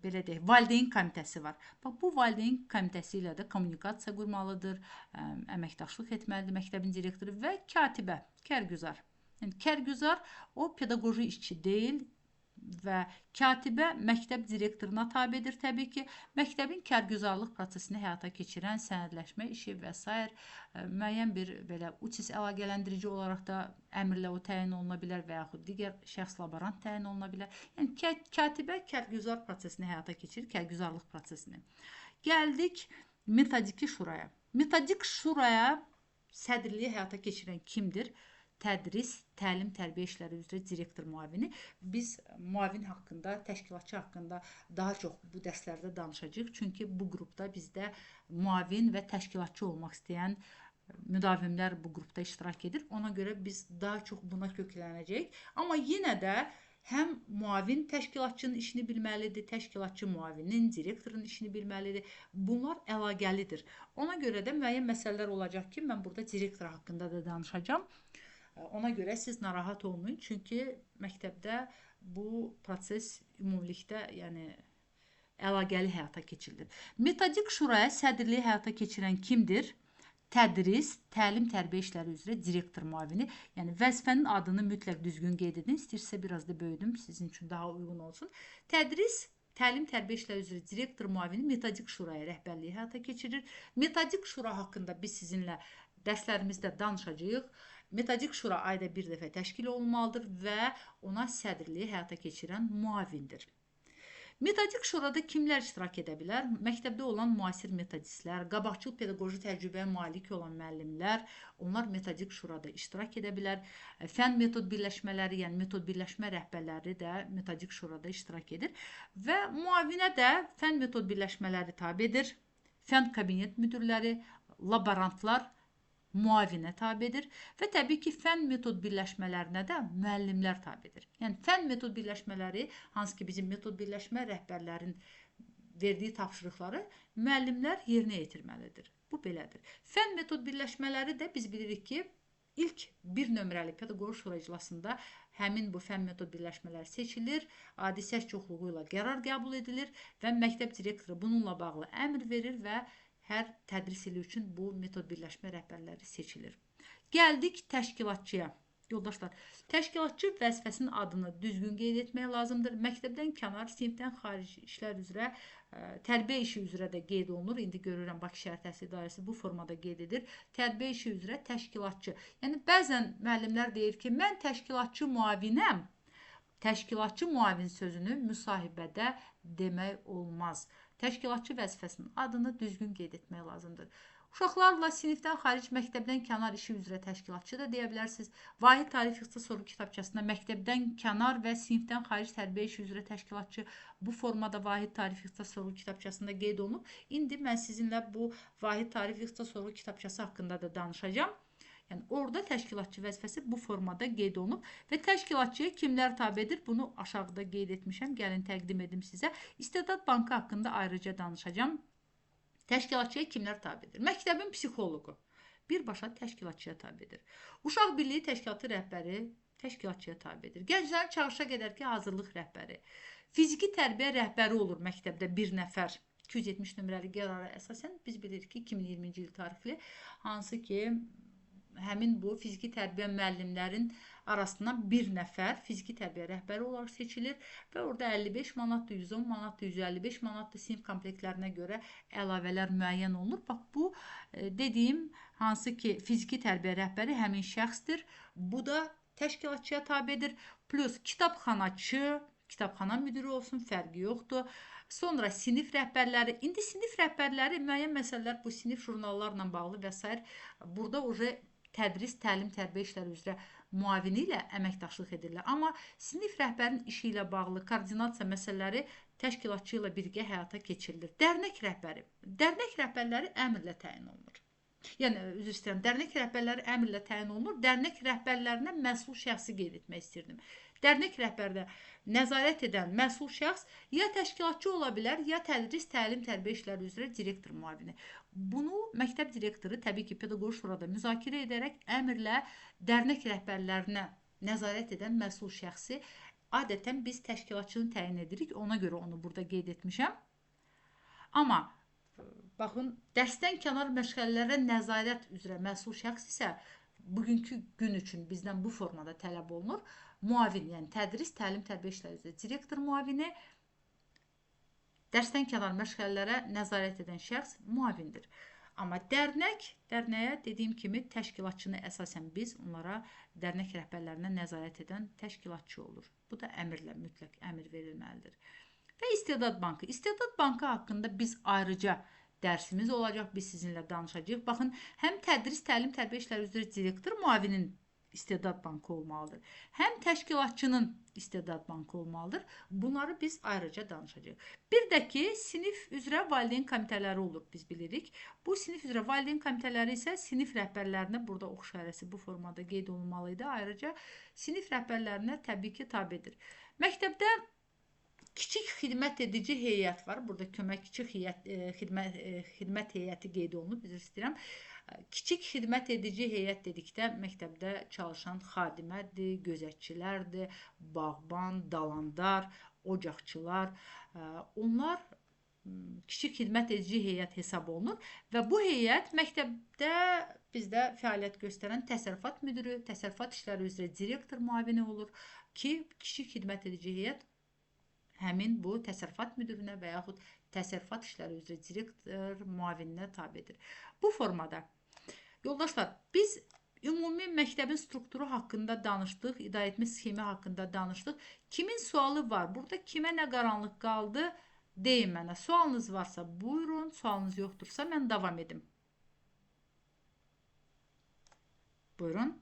belə deyək, valideyn komitəsi var. Bax, bu valideyn komitəsi ilə də kommunikasiya qurmalıdır, əməkdaşlıq etməlidir məktəbin direktoru və katibə, kərgüzar. Yəni, kərgüzar o pedaqoji işçi deyil və katibə məktəb direktoruna tabedir təbii ki. Məktəbin kərgüzarlıq prosesini həyata keçirən sənədləşmə işi və s. Müəyyən bir belə UÇİS əlaqələndirici olaraq da əmrlə o təyin oluna bilər və yaxud digər şəxs laborant təyin oluna bilər. Yəni, katibə kərgüzar prosesini həyata keçirir, kərgüzarlıq prosesini. Gəldik metodiki şuraya. Metodik şuraya sədrliyi həyata keçirən kimdir? Tədris, təlim, tərbiyə işləri üzrə direktor müavini. Biz müavin haqqında, təşkilatçı haqqında daha çox bu dərslərdə danışacağıq. Çünki bu qrupda bizdə müavin və təşkilatçı olmaq istəyən müdavimlər bu qrupda iştirak edir. Ona görə biz daha çox buna köklənəcəyik. Amma yenə də həm müavin təşkilatçının işini bilməlidir, təşkilatçı müavinin, direktorun işini bilməlidir. Bunlar əlaqəlidir. Ona görə də müəyyən məsələlər olacaq ki, mən burada direktor haqqında da danışacağam. Ona görə siz narahat olmayın, çünki məktəbdə bu proses ümumilikdə, yəni əlaqəli həyata keçirilir. Metodik şuraya sədrliyi həyata keçirən kimdir? Tədris, təlim, tərbiyə işləri üzrə direktor müavini. Yəni vəzifənin adını mütləq düzgün qeyd edin. İstəyirsə biraz da böyüdüm, sizin üçün daha uyğun olsun. Tədris, təlim, tərbiyə işləri üzrə direktor müavini metodik şuraya rəhbərliyi həyata keçirir. Metodik şura haqqında biz sizinlə dərslərimizdə danışacağıq. Metodik şura ayda bir dəfə təşkil olunmalıdır və ona sədrliyi həyata keçirən müavindir. Metodik şurada kimlər iştirak edə bilər? Məktəbdə olan müasir metodistlər, qabaqcıl pedaqoji təcrübəyə malik olan müəllimlər, onlar metodik şurada iştirak edə bilər. Fən metod birləşmələri, yəni metod birləşmə rəhbərləri də metodik şurada iştirak edir və müavinə də fən metod birləşmələri tabedir. Fən kabinet müdirləri, laborantlar müavinə tabedir və təbii ki, fən metod birləşmələrinə də müəllimlər tabedir. Yəni, fən metod birləşmələri, hansı ki, bizim metod birləşmə rəhbərlərin verdiyi tapşırıqları müəllimlər yerinə yetirməlidir. Bu belədir. Fən metod birləşmələri də biz bilirik ki, ilk bir nömrəli pedaqoji şura iclasında həmin bu fən metod birləşmələri seçilir, adi səs çoxluğu ilə qərar qəbul edilir və məktəb direktoru bununla bağlı əmr verir və hər tədris ili üçün bu metod birləşmə rəhbərləri seçilir. Gəldik təşkilatçıya. Yoldaşlar, təşkilatçı vəzifəsinin adını düzgün qeyd etmək lazımdır. Məktəbdən kənar, sinifdən xaric işlər üzrə, tərbiyə işi üzrə də qeyd olunur. İndi görürəm Bakı Şəhər Təhsil İdarəsi bu formada qeyd edir. Tərbiyə işi üzrə təşkilatçı. Yəni bəzən müəllimlər deyir ki, mən təşkilatçı müavinəm. Təşkilatçı müavin sözünü müsahibədə demək olmaz. Təşkilatçı vəzifəsinin adını düzgün qeyd etmək lazımdır. Uşaqlarla sinifdən xaric, məktəbdən kənar işi üzrə təşkilatçı da deyə bilərsiniz. Vahid Tarix İxtisas Sorğu kitabçasında məktəbdən kənar və sinifdən xaric tərbiyə işi üzrə təşkilatçı bu formada Vahid Tarix İxtisas Sorğu kitabçasında qeyd olunub. İndi mən sizinlə bu Vahid Tarix İxtisas Sorğu kitabçası haqqında da danışacağam. Yəni orada təşkilatçı vəzifəsi bu formada qeyd olunub və təşkilatçıya kimlər tabedir? Bunu aşağıda qeyd etmişəm. Gəlin təqdim edim sizə. İstedad Bankı haqqında ayrıca danışacağam. Təşkilatçıya kimlər tabedir? Məktəbin psixoloqu birbaşa təşkilatçıya tabedir. Uşaq Birliyi Təşkilatı rəhbəri təşkilatçıya tabedir. Gənclərin çağırışa qədərki hazırlıq rəhbəri. Fiziki tərbiyə rəhbəri olur məktəbdə bir nəfər. 270 nömrəli qərara əsasən biz bilirik ki, 2020-ci il tarixli, hansı ki, həmin bu fiziki tərbiyə müəllimlərin arasından bir nəfər fiziki tərbiyə rəhbəri olaraq seçilir və orada 55 manatdır, 110 manatdır, 155 manatdır sinif komplektlərinə görə əlavələr müəyyən olunur. Bax, bu dediyim hansı ki fiziki tərbiyə rəhbəri həmin şəxsdir. Bu da təşkilatçıya tabedir. Plus kitabxanaçı, kitabxana müdiri olsun, fərqi yoxdur. Sonra sinif rəhbərləri. İndi sinif rəhbərləri müəyyən məsələlər bu sinif jurnallarla bağlı və s. Burada uje tədris, təlim, tərbiyə işləri üzrə müavini ilə əməkdaşlıq edirlər. Amma sinif rəhbərinin işi ilə bağlı koordinasiya məsələləri təşkilatçı ilə birgə həyata keçirilir. Dərnək rəhbəri. Dərnək rəhbərləri əmrlə təyin olunur. Yəni, üzr istəyirəm, dərnək rəhbərləri əmrlə təyin olunur. Dərnək rəhbərlərinə məsul şəxsi qeyd etmək istirdim. Dərnək rəhbərdə nəzarət edən məsul şəxs ya təşkilatçı ola bilər, ya tədris, təlim, tərbiyə işləri üzrə direktor müavini. Bunu məktəb direktoru təbii ki, pedaqoji şurada müzakirə edərək əmrlə dərnək rəhbərlərinə nəzarət edən məsul şəxsi adətən biz təşkilatçını təyin edirik. Ona görə onu burada qeyd etmişəm. Amma baxın, dərsdən kənar məşğələlərə nəzarət üzrə məsul şəxs isə bugünkü gün üçün bizdən bu formada tələb olunur. Müavin, yəni tədris, təlim, tərbiyə işləri üzrə direktor müavini, dərsdən kənar məşğələlərə nəzarət edən şəxs müavindir. Amma dərnək, dərnəyə dediyim kimi təşkilatçını əsasən biz onlara dərnək rəhbərlərinə nəzarət edən təşkilatçı olur. Bu da əmrlə, mütləq əmr verilməlidir. Və İstedad Bankı. İstedad Bankı haqqında biz ayrıca dərsimiz olacaq, biz sizinlə danışacağıq. Baxın, həm tədris, təlim, tərbiyə işləri üzrə direktor müavinin İstedad Bankı olmalıdır. Həm təşkilatçının İstedad Bankı olmalıdır. Bunları biz ayrıca danışacağıq. Bir də ki, sinif üzrə valideyn komitələri olur, biz bilirik. Bu sinif üzrə valideyn komitələri isə sinif rəhbərlərinə, burada ox işarəsi bu formada qeyd olunmalı idi. Ayrıca sinif rəhbərlərinə təbii ki, tabedir. Məktəbdə kiçik xidmət edici heyət var. Burada kömək kiçik xidmət heyəti qeyd olunub, üzr istəyirəm. Kiçik xidmət edici heyət dedikdə məktəbdə çalışan xadimədir, gözətçilərdir, bağban, dalandar, ocaqçılar. Onlar kiçik xidmət edici heyət hesab olunur və bu heyət məktəbdə bizdə fəaliyyət göstərən təsərrüfat müdürü, təsərrüfat işləri üzrə direktor müavini olur ki, kiçik xidmət edici heyət həmin bu təsərrüfat müdürünə və yaxud təsərrüfat işləri üzrə direktor müavininə tabedir. Bu formada yoldaşlar, biz ümumi məktəbin strukturu haqqında danışdıq, idarəetmə sxemi haqqında danışdıq. Kimin sualı var? Burada kimə nə qaranlıq qaldı? Deyin mənə. Sualınız varsa buyurun, sualınız yoxdursa mən davam edim. Buyurun.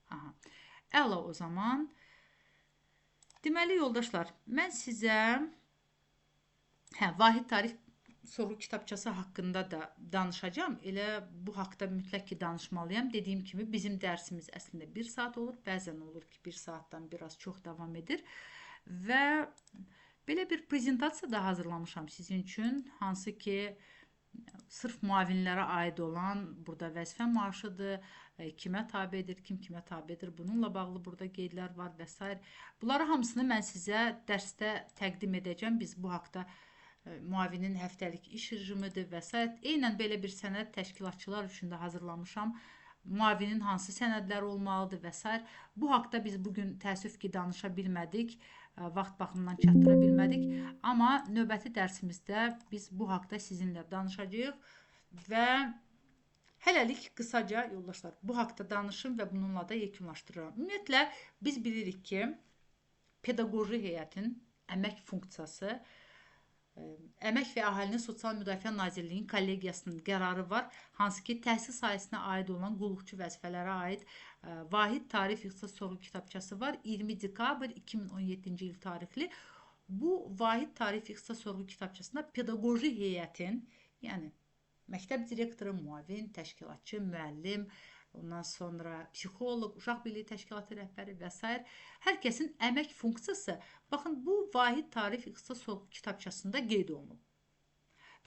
Aha. Əla o zaman. Deməli, yoldaşlar, mən sizə Vahid Tarix Sorğu kitabçası haqqında da danışacağam. Elə bu haqda mütləq ki, danışmalıyam. Dediyim kimi, bizim dərsimiz əslində 1 saat olur. Bəzən olur ki, 1 saatdan biraz çox davam edir. Və belə bir prezentasiya da hazırlamışam sizin üçün. Hansı ki, sırf müavinlərə aid olan burada vəzifə maaşıdır, kimə tabedir, kim kimə tabedir, bununla bağlı burada qeydlər var və s. Bunları hamısını mən sizə dərsdə təqdim edəcəm. Biz bu haqda müavinin həftəlik iş rejimidir və s. Eynən belə bir sənəd təşkilatçılar üçün də hazırlamışam. Müavinin hansı sənədləri olmalıdır və s. Bu haqda biz bugün təəssüf ki, danışa bilmədik, vaxt baxımından çatdıra bilmədik. Amma növbəti dərsimizdə biz bu haqda sizinlə danışacağıq və hələlik qısaca yoldaşlar bu haqda danışım və bununla da yekunlaşdırıram. Ümumiyyətlə, biz bilirik ki, pedaqoji heyətin əmək funksiyası Əmək və Əhalinin Sosial Müdafiə Nazirliyinin kollegiyasının qərarı var, hansı ki, təhsil sahəsinə aid olan qulluqçu vəzifələrə aid Vahid Tarif İxtisas Sorğu kitabçası var. 20 dekabr 2017-ci il tarixli. Bu Vahid Tarif İxtisas Sorğu kitabçasında pedaqoji heyətin, yəni məktəb direktoru, müavin, təşkilatçı, müəllim, ondan sonra psixoloq, uşaq birliyi təşkilatı rəhbəri və s. Hər kəsin əmək funksiyası, baxın, bu Vahid Tarif İxtisas Sorğu kitabçasında qeyd olunub.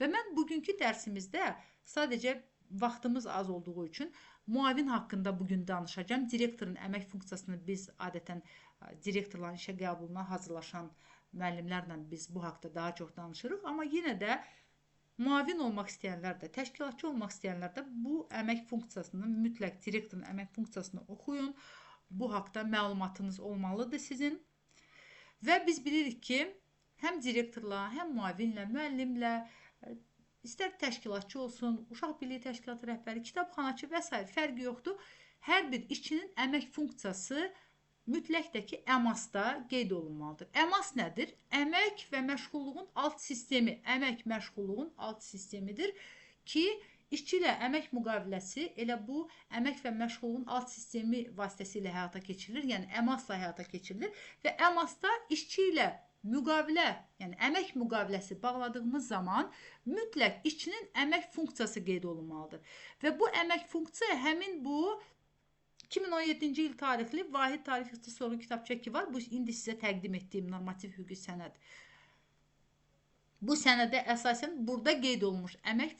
Və mən bugünkü dərsimizdə sadəcə vaxtımız az olduğu üçün müavin haqqında bugün danışacağam. Direktorun əmək funksiyasını biz adətən direktorların işə qəbuluna hazırlaşan müəllimlərlə biz bu haqda daha çox danışırıq. Amma yenə də müavin olmaq istəyənlər də, təşkilatçı olmaq istəyənlər də bu əmək funksiyasını, mütləq direktorun əmək funksiyasını oxuyun. Bu haqda məlumatınız olmalıdır sizin. Və biz bilirik ki, həm direktorla, həm müavinlə, müəllimlə, istər təşkilatçı olsun, uşaq birliyi təşkilatı rəhbəri, kitabxanaçı və s. fərqi yoxdur. Hər bir işçinin əmək funksiyası mütləqdə ki, əmasda qeyd olunmalıdır. Əmas nədir? Əmək və məşğulluğun alt sistemi. Əmək məşğulluğun alt sistemidir ki, işçi ilə əmək müqaviləsi elə bu əmək və məşğulluğun alt sistemi vasitəsilə həyata keçirilir. Yəni, əmasla həyata keçirilir və əmasda işçi ilə müqavilə, yəni əmək müqaviləsi bağladığımız zaman mütləq işçinin əmək funksiyası qeyd olunmalıdır. Və bu əmək funksiya həmin bu 2017-ci il tarixli Vahid Tarif İxtisas Sorğu kitabça ki var. Bu, indi sizə təqdim etdiyim normativ hüquqi sənəd. Bu sənədə əsasən burada qeyd olunmuş əmək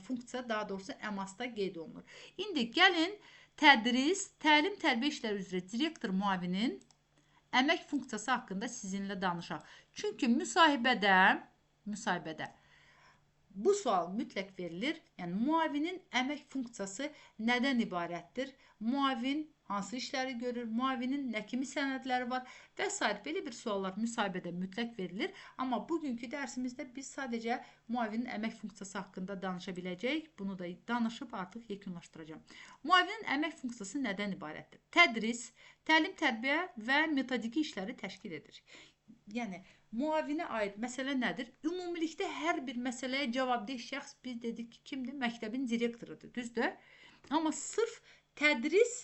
funksiya daha doğrusu əmasda qeyd olunur. İndi gəlin tədris, təlim tərbiyə işləri üzrə direktor müavinin əmək funksiyası haqqında sizinlə danışaq. Çünki müsahibədə bu sual mütləq verilir. Yəni, müavinin əmək funksiyası nədən ibarətdir? Müavin hansı işləri görür? Müavinin nə kimi sənədləri var? Və s. Belə bir suallar müsahibədə mütləq verilir. Amma bugünkü dərsimizdə biz sadəcə müavinin əmək funksiyası haqqında danışa biləcəyik. Bunu da danışıb artıq yekunlaşdıracağam. Müavinin əmək funksiyası nədən ibarətdir? Tədris, təlim, tərbiyə və metodiki işləri təşkil edir. Yəni, müavinə aid məsələ nədir? Ümumilikdə hər bir məsələyə cavabdeh şəxs biz dedik ki, kimdir? Məktəbin direktorudur, düzdür? Amma sırf tədris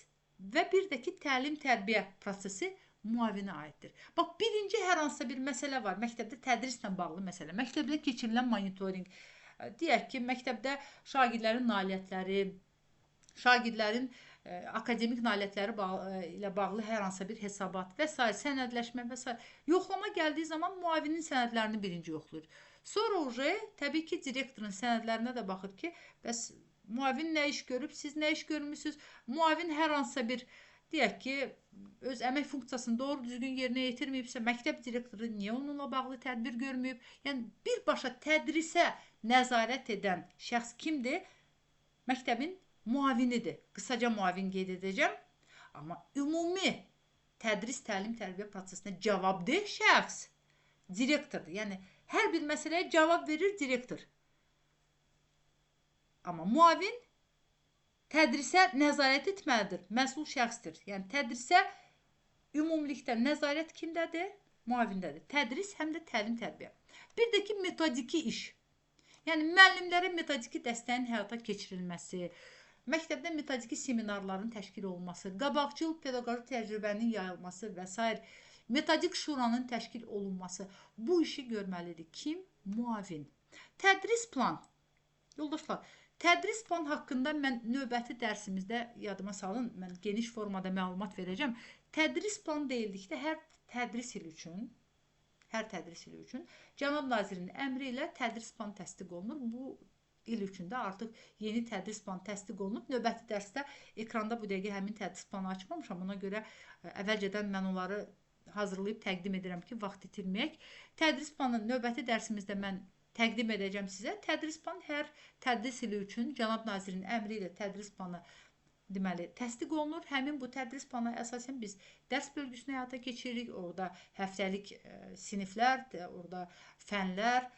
və bir də ki, təlim-tərbiyə prosesi müavinə aiddir. Bax, birinci hər hansısa bir məsələ var. Məktəbdə tədrislə bağlı məsələ, məktəbdə keçirilən monitorinq, deyək ki, məktəbdə şagirdlərin nailiyyətləri, şagirdlərin akademik nailiyyətləri ilə bağlı hər hansısa bir hesabat və s. sənədləşmə və s. Yoxlama gəldiyi zaman müavinin sənədlərini birinci yoxlayır. Sonra uje, təbii ki, direktorun sənədlərinə də baxır ki, bəs müavin nə iş görüb, siz nə iş görmüsünüz? Müavin hər hansısa bir, deyək ki, öz əmək funksiyasını doğru düzgün yerinə yetirməyibsə, məktəb direktoru niyə onunla bağlı tədbir görməyib? Yəni, birbaşa tədrisə nəzarət edən şəxs kimdir? Məktəbin müavinidir. Qısaca müavin qeyd edəcəm. Amma ümumi tədris, təlim, tərbiyə prosesinə cavabdeh şəxs direktordur. Yəni, hər bir məsələyə cavab verir direktor. Amma müavin tədrisə nəzarət etməlidir. Məsul şəxsdir. Yəni, tədrisə ümumilikdə nəzarət kimdədir? Müavindədir. Tədris həm də təlim, tərbiyə. Bir də ki, metodiki iş. Yəni, müəllimlərə metodiki dəstəyin həyata keçirilməsi, məktəbdə metodiki seminarların təşkil olunması, qabaqcıl pedaqoji təcrübənin yayılması və s. metodik şuranın təşkil olunması. Bu işi görməlidir. Kim? Müavin. Tədris plan. Yoldaşlar, tədris plan haqqında mən növbəti dərsimizdə yadıma salın, mən geniş formada məlumat verəcəm. Tədris plan deyildikdə hər tədris ili üçün, Cənab Nazirin əmri ilə tədris plan təsdiq olunur. Bu il üçün də artıq yeni tədris planı təsdiq olunub. Növbəti dərsdə ekranda bu dəqiqə həmin tədris planı açmamışam. Ona görə əvvəlcədən mən onları hazırlayıb təqdim edirəm ki, vaxt itirməyək. Tədris planı növbəti dərsimizdə mən təqdim edəcəm sizə. Tədris planı hər tədris ili üçün Cənab Nazirin əmri ilə tədris planı deməli təsdiq olunur. Həmin bu tədris planına əsasən biz dərs bölgüsünü həyata keçiririk. Orada həftəlik siniflər, orada fənlər,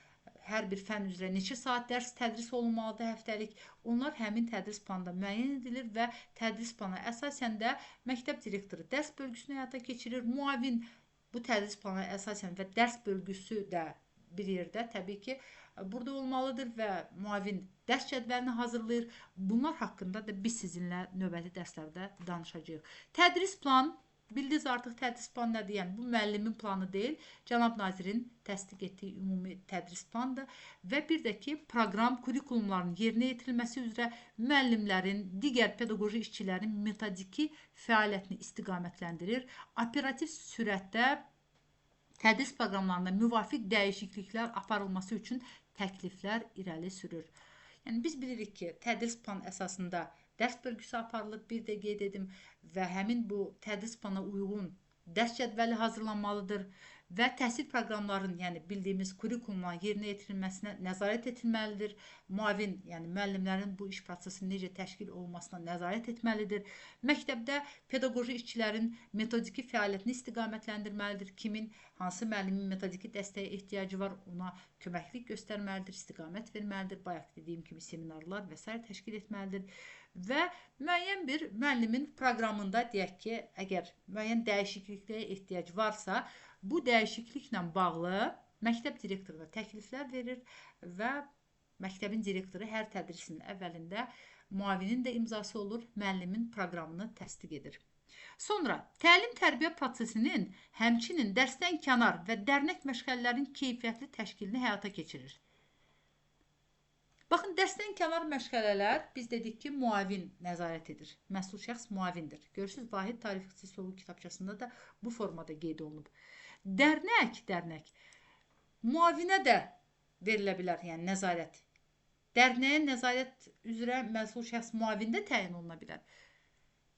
hər bir fən üzrə neçə saat dərs tədris olunmalıdır həftəlik. Onlar həmin tədris planında müəyyən edilir və tədris planına əsasən də məktəb direktoru dərs bölgüsünü həyata keçirir. Müavin bu tədris planına əsasən və dərs bölgüsü də bir yerdə təbii ki, burada olmalıdır və müavin dərs cədvəlini hazırlayır. Bunlar haqqında da biz sizinlə növbəti dərslərdə danışacağıq. Tədris plan, bildiniz artıq tədris planı nədir? Yəni bu müəllimin planı deyil, Cənab Nazirin təsdiq etdiyi ümumi tədris planıdır və bir də ki, proqram, kurikulumların yerinə yetirilməsi üzrə müəllimlərin, digər pedaqoji işçilərin metodiki fəaliyyətini istiqamətləndirir. Operativ sürətdə tədris proqramlarında müvafiq dəyişikliklər aparılması üçün təkliflər irəli sürür. Yəni biz bilirik ki, tədris planı əsasında dərs bölgüsü aparılır, bir də qeyd edim və həmin bu tədris plana uyğun dərs cədvəli hazırlanmalıdır və təhsil proqramlarının, yəni bildiyimiz kurikulumların yerinə yetirilməsinə nəzarət etməlidir. Müavin, yəni müəllimlərin bu iş prosesinin necə təşkil olunmasına nəzarət etməlidir. Məktəbdə pedaqoji işçilərin metodiki fəaliyyətini istiqamətləndirməlidir. Kimin, hansı müəllimin metodiki dəstəyə ehtiyacı var, ona köməklik göstərməlidir, istiqamət verməlidir. Bayaq dediyim kimi seminarlar və sair təşkil etməlidir. Və müəyyən bir müəllimin proqramında deyək ki, əgər müəyyən dəyişikliklərə ehtiyac varsa, bu dəyişikliklə bağlı məktəb direktoruna təkliflər verir və məktəbin direktoru hər tədrisinin əvvəlində müavinin də imzası olur, müəllimin proqramını təsdiq edir. Sonra təlim-tərbiyə prosesinin həmçinin dərsdən kənar və dərnək məşğələlərinin keyfiyyətli təşkilini həyata keçirir. Baxın, dərsdən kənar məşğələlər, biz dedik ki, müavin nəzarət edir. Məsul şəxs müavindir. Görürsünüz, Vahid Tarix İxtisoğlu kitabçasında da bu formada qeyd olunub. Dərnək müavinə də verilə bilər, yəni nəzarət. Dərnəyə nəzarət üzrə məsul şəxs müavində təyin oluna bilər.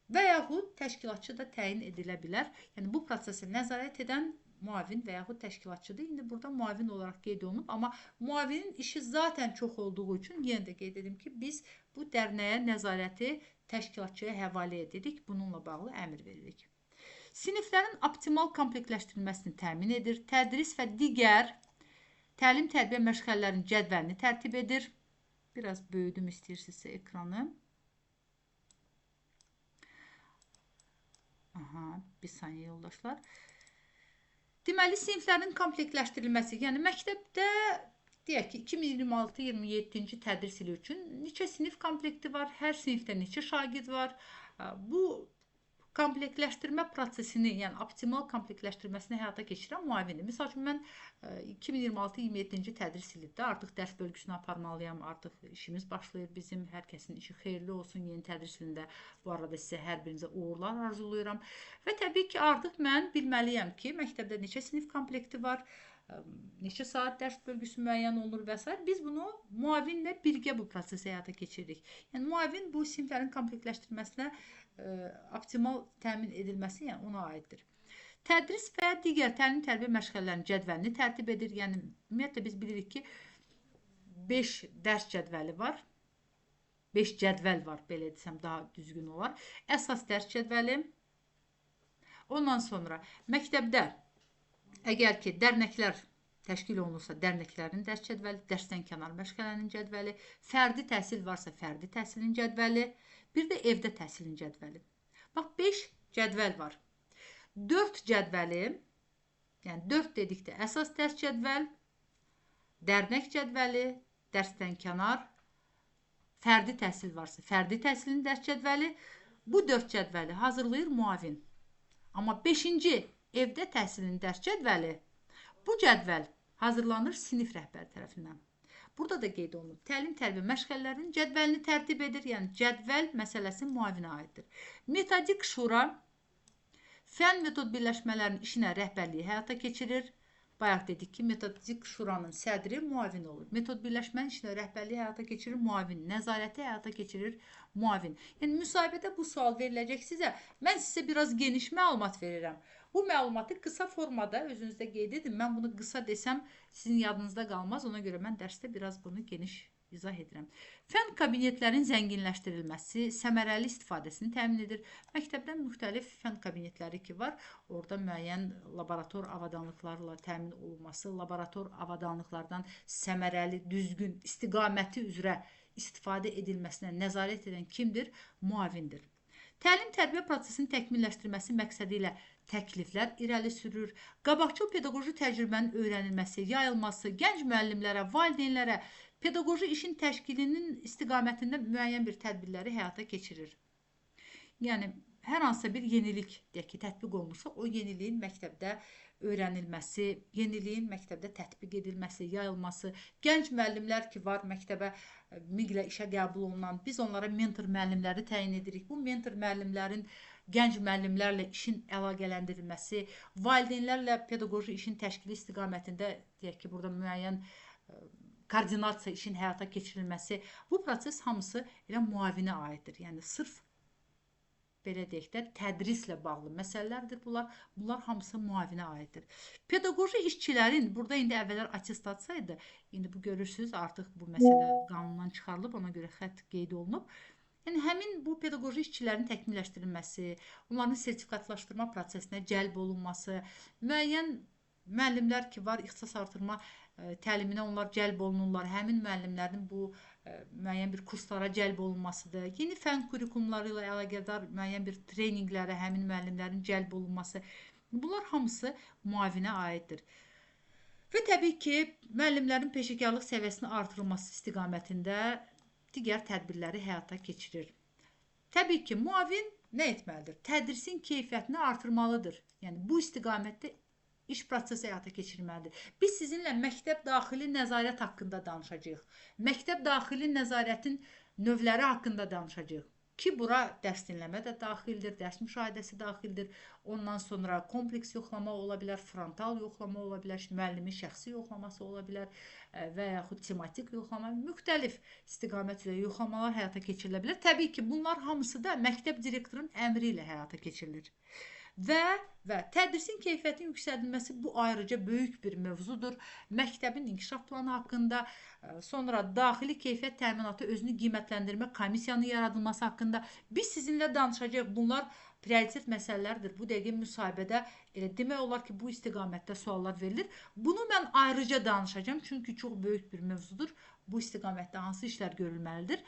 Və yaxud təşkilatçı da təyin edilə bilər. Yəni bu prosesə nəzarət edən müavin və yaxud təşkilatçıdır. İndi burada müavin olaraq qeyd olunub, amma müavinin işi zaten çox olduğu üçün yenə də qeyd edim ki, biz bu dərnəyə nəzarəti təşkilatçıya həvalə edirik, bununla bağlı əmr veririk. Siniflərin optimal komplektləşdirilməsini təmin edir, tədris və digər təlim-tərbiyə məşğələlərinin cədvəlini tərtib edir. Biraz böyüdüm istəyirsinizsə ekranı. Aha, bir saniyə yoldaşlar. Deməli, siniflərin komplektləşdirilməsi, yəni məktəbdə deyək ki, 2026-27-ci tədris ili üçün neçə sinif komplekti var, hər sinifdə neçə şagird var. Bu komplektləşdirmə prosesini, yəni optimal komplektləşdirməsini həyata keçirən müavindir. Misal üçün, mən 2026-27-ci tədris ilində artıq dərs bölgüsünü aparmalıyam, artıq işimiz başlayır bizim, hər kəsin işi xeyirli olsun yeni tədris ilində. Bu arada sizə hər birinizə uğurlar arzulayıram. Və təbii ki, artıq mən bilməliyəm ki, məktəbdə neçə sinif komplekti var, neçə saat dərs bölgüsü müəyyən olunur və s. Biz bunu müavinlə birgə bu prosesi həyata keçiririk. Yəni, müavin bu siniflərin komplektləşdirilməsinə optimal təmin edilməsi, yəni ona aiddir. Tədris və digər təlim-tərbiyə məşğələlərinin cədvəlini tərtib edir. Yəni, ümumiyyətlə, biz bilirik ki, 5 dərs cədvəli var. 5 cədvəl var, belə desəm daha düzgün olar. Əsas dərs cədvəli. Ondan sonra məktəbdə əgər ki, dərnəklər təşkil olunursa, dərnəklərin dərs cədvəli, dərsdən kənar məşğələnin cədvəli, fərdi təhsil varsa, fərdi təhsilin cədvəli, bir də evdə təhsilin cədvəli. Bax, 5 cədvəl var. 4 cədvəli, yəni 4 dedikdə əsas dərs cədvəl, dərnək cədvəli, dərsdən kənar, fərdi təhsil varsa, fərdi təhsilin dərs cədvəli, bu 4 cədvəli hazırlayır müavin. Amma 5-ci evdə təhsilin dərs cədvəli, bu cədvəl hazırlanır sinif rəhbəri tərəfindən. Burada da qeyd olunub, təlim-tərbiyə məşğələlərinin cədvəlini tərtib edir, yəni cədvəl məsələsi müavinə aiddir. Metodik şura fən metod birləşmələrinin işinə rəhbərliyi həyata keçirir. Bayaq dedik ki, metodik şuranın sədri müavin olur. Metod birləşmənin içində rəhbərliyi həyata keçirir müavin, nəzarəti həyata keçirir müavin. Yəni müsahibədə bu sual veriləcək sizə. Mən sizə biraz geniş məlumat verirəm. Bu məlumatı qısa formada özünüzdə qeyd edin. Mən bunu qısa desəm sizin yadınızda qalmaz. Ona görə mən dərsdə biraz bunu geniş izah edirəm. Fənn kabinetlərinin zənginləşdirilməsi səmərəli istifadəsini təmin edir. Məktəbdə müxtəlif fənn kabinetləri ki var, orada müəyyən laborator avadanlıqlarla təmin olunması, laborator avadanlıqlardan səmərəli, düzgün, istiqaməti üzrə istifadə edilməsinə nəzarət edən kimdir? Müavindir. Təlim-tərbiyə prosesinin təkmilləşdirilməsi məqsədi ilə təkliflər irəli sürür. Qabaqcıl pedaqoji təcrübənin öyrənilməsi, yayılması, gənc müəllimlərə, valideynlərə pedaqoji işin təşkilinin istiqamətində müəyyən bir tədbirləri həyata keçirir. Yəni, hər hansısa bir yenilik deyək ki, tətbiq olunursa, o yeniliyin məktəbdə öyrənilməsi, yeniliyin məktəbdə tətbiq edilməsi, yayılması, gənc müəllimlər ki var məktəbə miqlə işə qəbul olunan, biz onlara mentor müəllimləri təyin edirik. Bu mentor müəllimlərin gənc müəllimlərlə işin əlaqələndirilməsi, valideynlərlə pedaqoji işin təşkili istiqamətində deyək ki, burada müəyyən koordinasiya işin həyata keçirilməsi, bu proses hamısı elə müavinə aiddir. Yəni, sırf belə deyək də, tədrislə bağlı məsələlərdir bunlar. Bunlar hamısı müavinə aiddir. Pedaqoji işçilərin, burada indi əvvəllər attestasiya idi, indi bu görürsünüz, artıq bu məsələ qanundan çıxarılıb, ona görə xətt qeyd olunub. Yəni, həmin bu pedaqoji işçilərin təkmilləşdirilməsi, onların sertifikatlaşdırma prosesinə cəlb olunması, müəyyən müəllimlər ki var, ixtisas artırma təliminə onlar cəlb olunurlar. Həmin müəllimlərin bu müəyyən bir kurslara cəlb olunmasıdır. Yeni fənn kurikulumları ilə əlaqədar müəyyən bir treninqlərə həmin müəllimlərin cəlb olunması. Bunlar hamısı müavinə aiddir. Və təbii ki, müəllimlərin peşəkarlıq səviyyəsinin artırılması istiqamətində digər tədbirləri həyata keçirir. Təbii ki, müavin nə etməlidir? Tədrisin keyfiyyətini artırmalıdır. Yəni, bu istiqamətdə iş prosesi həyata keçirməlidir. Biz sizinlə məktəb daxili nəzarət haqqında danışacağıq. Məktəb daxili nəzarətin növləri haqqında danışacağıq. Ki, bura dərs dinləmə də daxildir, dərs müşahidəsi daxildir. Ondan sonra kompleks yoxlama ola bilər, frontal yoxlama ola bilər, müəllimin şəxsi yoxlaması ola bilər və yaxud tematik yoxlama, müxtəlif istiqamət üzrə yoxlamalar həyata keçirilə bilər. Təbii ki, bunlar hamısı da məktəb direktorunun əmri ilə həyata keçirilir. Və tədrisin keyfiyyətinin yüksəldilməsi bu ayrıca böyük bir mövzudur. Məktəbin inkişaf planı haqqında, sonra daxili keyfiyyət təminatı özünü qiymətləndirmə komissiyanının yaradılması haqqında biz sizinlə danışacağıq. Bunlar prioritet məsələlərdir. Bu dəqiqə müsahibədə elə demək olar ki, bu istiqamətdə suallar verilir. Bunu mən ayrıca danışacağım, çünki çox böyük bir mövzudur. Bu istiqamətdə hansı işlər görülməlidir?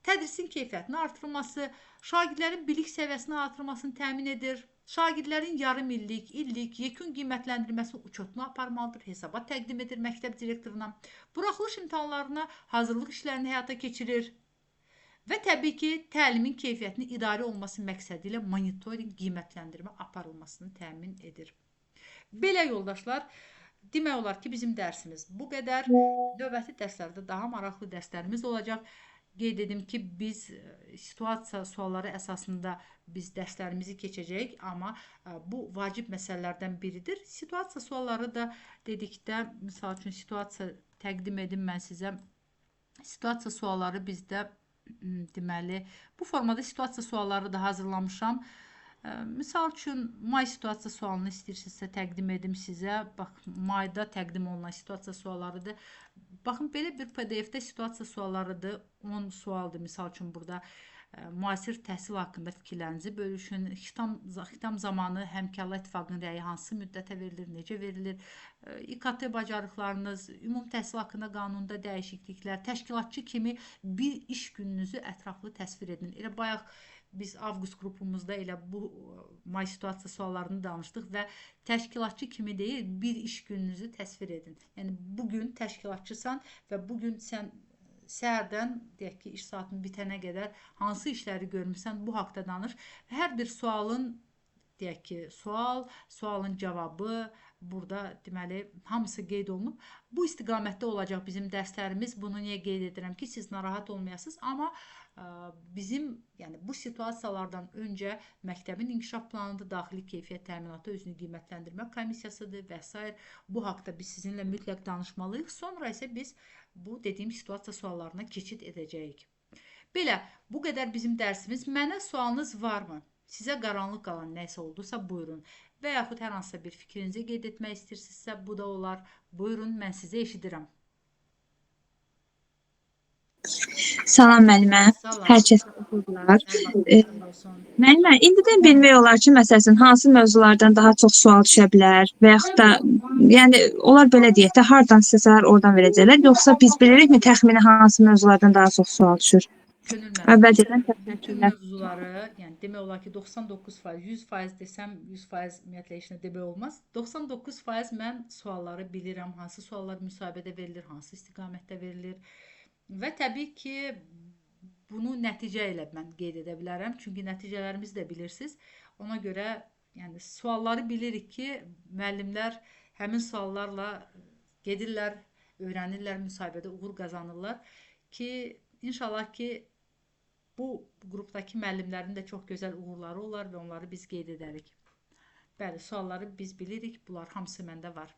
Tədrisin keyfiyyətinin artırılması, şagirdlərin bilik səviyyəsinin artırılmasını təmin edir. Şagirdlərin yarım illik, illik, yekun qiymətləndirməsinin uçotunu aparmalıdır, hesabat təqdim edir məktəb direktoruna. Buraxılış imtahanlarına hazırlıq işlərini həyata keçirir. Və təbii ki, təlimin keyfiyyətinin idarə olunması məqsədi ilə monitorinq qiymətləndirmə aparılmasını təmin edir. Belə yoldaşlar, demək olar ki, bizim dərsimiz bu qədər. Növbəti dərslərdə daha maraqlı dərslərimiz olacaq. Qeyd edim ki, biz situasiya sualları əsasında biz dərslərimizi keçəcəyik, amma bu vacib məsələlərdən biridir. Situasiya sualları da dedikdə, misal üçün situasiya təqdim edim mən sizə. Situasiya sualları bizdə, deməli, bu formada situasiya sualları da hazırlamışam. Misal üçün, may situasiya sualını istəyirsinizsə təqdim edim sizə. Bax, mayda təqdim olunan situasiya suallarıdır. Baxın, belə bir PDF-də situasiya suallarıdır. 10 sualdır. Misal üçün, burada müasir təhsil haqqında fikirlərinizi bölüşün. Xitam zamanı Həmkarlar İttifaqının rəyi hansı müddətə verilir, necə verilir? İKT bacarıqlarınız, ümumi təhsil haqqında qanunda dəyişikliklər, təşkilatçı kimi bir iş gününüzü ətraflı təsvir edin. Elə bayaq biz avqust qrupumuzda elə bu may situasiya suallarını danışdıq və təşkilatçı kimi deyil, bir iş gününüzü təsvir edin. Yəni, bugün təşkilatçısan və bugün sən səhərdən, deyək ki, iş saatının bitənə qədər hansı işləri görmüsən, bu haqda danış. Hər bir sualın, deyək ki, sual, sualın cavabı burada, deməli, hamısı qeyd olunub. Bu istiqamətdə olacaq bizim dərslərimiz. Bunu niyə qeyd edirəm ki, siz narahat olmayasınız, amma Bizim, yəni bu situasiyalardan öncə məktəbin inkişaf planıdır, daxili keyfiyyət təminatı, özünü qiymətləndirmə komissiyasıdır və s. Bu haqda biz sizinlə mütləq danışmalıyıq. Sonra isə biz bu dediyim situasiya suallarına keçid edəcəyik. Belə, bu qədər bizim dərsimiz. Mənə sualınız varmı? Sizə qaranlıq qalan nəsə oldusa buyurun. Və yaxud hər hansısa bir fikrinizi qeyd etmək istəyirsinizsə, bu da olar. Buyurun, mən sizə eşidirəm. Salam müəllimə. Salam. Hər kəsə uğurlar. Müəllimə, indidən bilmək olar ki, məsəl üçün hansı mövzulardan daha çox sual düşə bilər və yaxud da, yəni onlar belə deyək də, hardan istəsələr oradan verəcəklər, yoxsa biz bilirikmi təxmini hansı mövzulardan daha çox sual düşür? Əvvəlcədən bütün mövzuları, yəni demək olar ki, 99%, 100% desəm, 100% ümumiyyətlə heç nə demək olmaz. 99% mən sualları bilirəm, hansı suallar müsahibədə verilir, hansı istiqamətdə verilir. Və təbii ki, bunu nəticə ilə mən qeyd edə bilərəm. Çünki nəticələrimizi də bilirsiniz. Ona görə yəni sualları bilirik ki, müəllimlər həmin suallarla gedirlər, öyrənirlər, müsahibədə uğur qazanırlar ki, inşallah ki, bu qrupdakı müəllimlərin də çox gözəl uğurları olar və onları biz qeyd edərik. Bəli, sualları biz bilirik. Bunlar hamısı məndə var.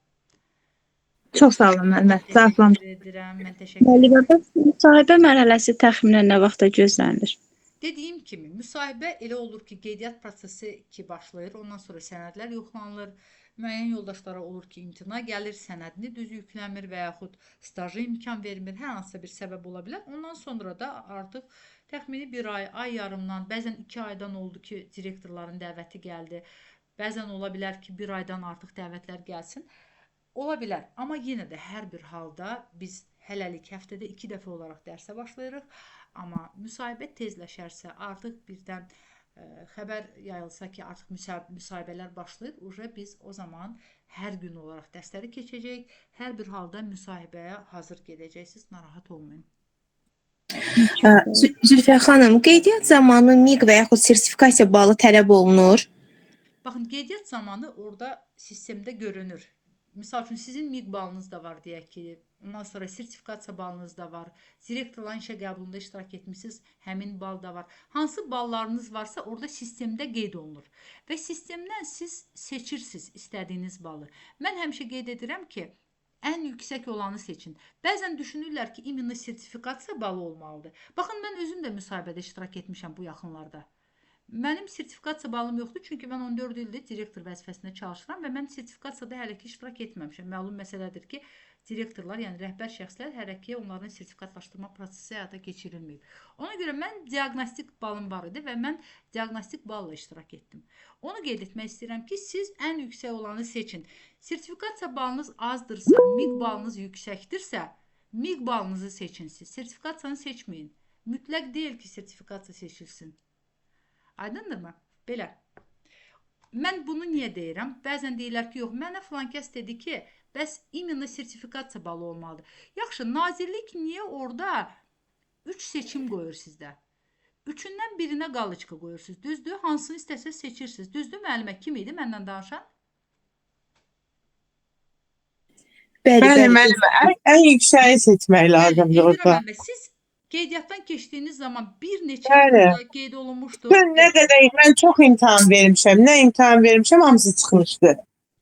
Çox sağ olun müəllimə. Təşəkkür edirəm. Mən təşəkkür edirəm. Müəllimə, müsahibə mərhələsi təxminən nə vaxta gözlənilir? Dediyim kimi, müsahibə elə olur ki, qeydiyyat prosesi ki başlayır, ondan sonra sənədlər yoxlanılır. Müəyyən yoldaşlara olur ki, imtina gəlir, sənədini düz yükləmir və yaxud stajı imkan vermir, hər hansısa bir səbəb ola bilər. Ondan sonra da artıq təxmini bir ay, ay yarımdan, bəzən 2 aydan oldu ki, direktorların dəvəti gəldi. Bəzən ola bilər ki, 1 aydan artıq dəvətlər gəlsin. Ola bilər, amma yenə də hər bir halda biz hələlik həftədə 2 dəfə olaraq dərsə başlayırıq. Amma müsahibə tezləşərsə, artıq birdən xəbər yayılsa ki, artıq müsahibələr başlayır, uje biz o zaman hər gün olaraq dərsləri keçəcəyik. Hər bir halda müsahibəyə hazır gedəcəksiniz, narahat olmayın. Zülfiyə xanım, qeydiyyat zamanı MİQ və yaxud sertifikasiya balı tələb olunur? Baxın, qeydiyyat zamanı orada sistemdə görünür. Misal üçün, sizin MİQ balınız da var deyək ki, ondan sonra sertifikasiya balınız da var, direktorların işə qəbulunda iştirak etmişsiniz, həmin bal da var. Hansı ballarınız varsa orada sistemdə qeyd olunur və sistemdən siz seçirsiniz istədiyiniz balı. Mən həmişə qeyd edirəm ki, ən yüksək olanı seçin. Bəzən düşünürlər ki, imенно sertifikasiya balı olmalıdır. Baxın, mən özüm də müsahibədə iştirak etmişəm bu yaxınlarda. Mənim sertifikasiya balım yoxdur, çünki mən 14 ildir direktor vəzifəsində çalışıram və mən sertifikasiyada hələ ki iştirak etməmişəm. Məlum məsələdir ki, direktorlar, yəni rəhbər şəxslər hələ ki onların sertifikatlaşdırma prosesi həyata keçirilməyib. Ona görə mən diaqnostik balım var idi və mən diaqnostik balla iştirak etdim. Onu qeyd etmək istəyirəm ki, siz ən yüksək olanı seçin. Sertifikasiya balınız azdırsa, MİQ balınız yüksəkdirsə, MİQ balınızı seçin siz. Sertifikasiyanı seçməyin. Mütləq deyil ki, sertifikasiya seçilsin. Aydındırmı? Belə. Mən bunu niyə deyirəm? Bəzən deyirlər ki, yox, mənə filan kəs dedi ki, bəs imенно sertifikasiya balı olmalıdır. Yaxşı, nazirlik niyə orada 3 seçim qoyur sizdə? Üçündən birinə qalıçka qoyursunuz. Düzdür? Hansını istəsəz seçirsiniz. Düzdür, müəllimə? Kim idi məndən danışan? Bəli, bəli, müəllimə. Ən yüksəyi seçmək lazımdır orada. Siz qeydiyyatdan keçdiyiniz zaman bir neçə qeyd olunmuşdur. Mən nə qədər, mən çox imtahan vermişəm. Nə imtahan vermişəm, hamısı çıxmışdı.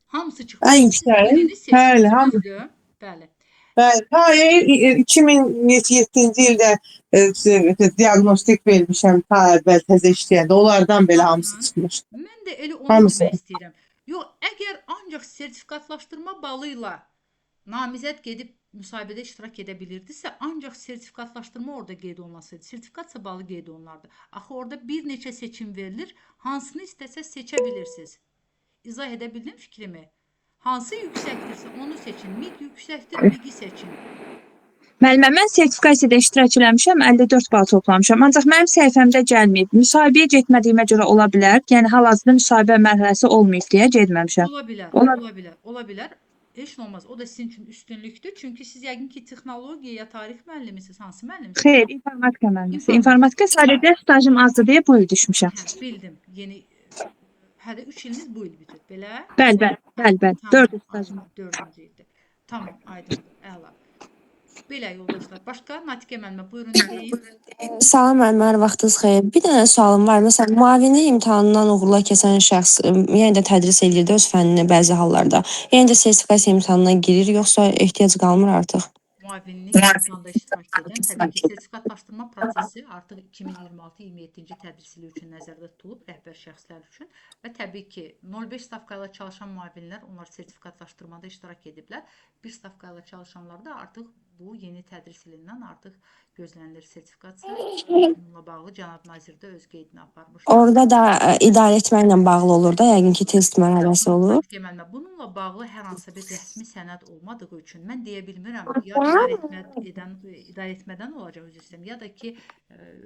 Hamısı çıxmışdı. Ən yüksəyi. Bəli, hamısı. Bəli. Bəli, 2007-ci ildə diaqnostik vermişəm, ta əvvəl təzə işləyəndə. Onlardan belə hamısı çıxmışdı. Mən də elə onu demək istəyirəm. Yox, əgər ancaq sertifikatlaşdırma balı ilə namizəd gedib müsahibədə iştirak edə bilirdisə, ancaq sertifikatlaşdırma orada qeyd olunmasaydı, sertifikasiya balı qeyd olunardı. Axı orada bir neçə seçim verilir, hansını istəsə seçə bilirsiniz. İzah edə bildim fikrimi? Hansı yüksəkdirsə onu seçin. MİQ yüksəkdir, MİQ-i seçin. Müəllimə, mən sertifikasiyada iştirak eləmişəm, 54 bal toplamışam. Ancaq mənim səhifəmdə gəlməyib. Müsahibəyə getmədiyimə görə ola bilər. Yəni hal-hazırda müsahibə mərhələsi olmayıb deyə getməmişəm. Ola bilər, ola bilər, ola bilər. Heç nə olmaz. O da sizin üçün üstünlükdür. Çünki siz yəqin ki, texnologiya ya tarix müəllimisiniz. Hansı müəllimisiniz? Xeyr, informatika müəllimisi. İnformatika sadəcə stajım azdır deyə bu il düşmüşəm. Hə, bildim. Yeni, hələ 3 iliniz bu il bitir. Belə? Bəli, bəli, bəli, bəli. 4 stajım. 4-cü ildir. Tamam, aydındır. Əla. Belə yoldaşlar. Başqa Natiqə müəllimə buyurun deyin. Salam müəllim, hər vaxtınız xeyir. Bir dənə sualım var. Məsələn, müavinlik imtahanından uğurla keçən şəxs yenə də tədris eləyir də öz fənnini bəzi hallarda. Yenə də sertifikasiya imtahanına girir, yoxsa ehtiyac qalmır artıq? Müavinlik imtahanda iştirak edən, təbii ki, sertifikatlaşdırma prosesi artıq 2026-27-ci tədris ili üçün nəzərdə tutulub rəhbər şəxslər üçün və təbii ki, 0,5 stavka ilə çalışan müavinlər onlar sertifikatlaşdırmada iştirak ediblər. 1 stavka ilə çalışanlar da artıq bu yeni tədris ilindən artıq gözlənilir sertifikasiya. Bununla bağlı cənab nazir də öz qeydini aparmışdır. Orada da idarə etməklə bağlı olur da, yəqin ki, test mərhələsi olur. Natiqə müəllimə, bununla bağlı hər hansısa bir rəsmi sənəd olmadığı üçün mən deyə bilmirəm, ya idarə etmədən olacaq, üzr istəyirəm, ya da ki,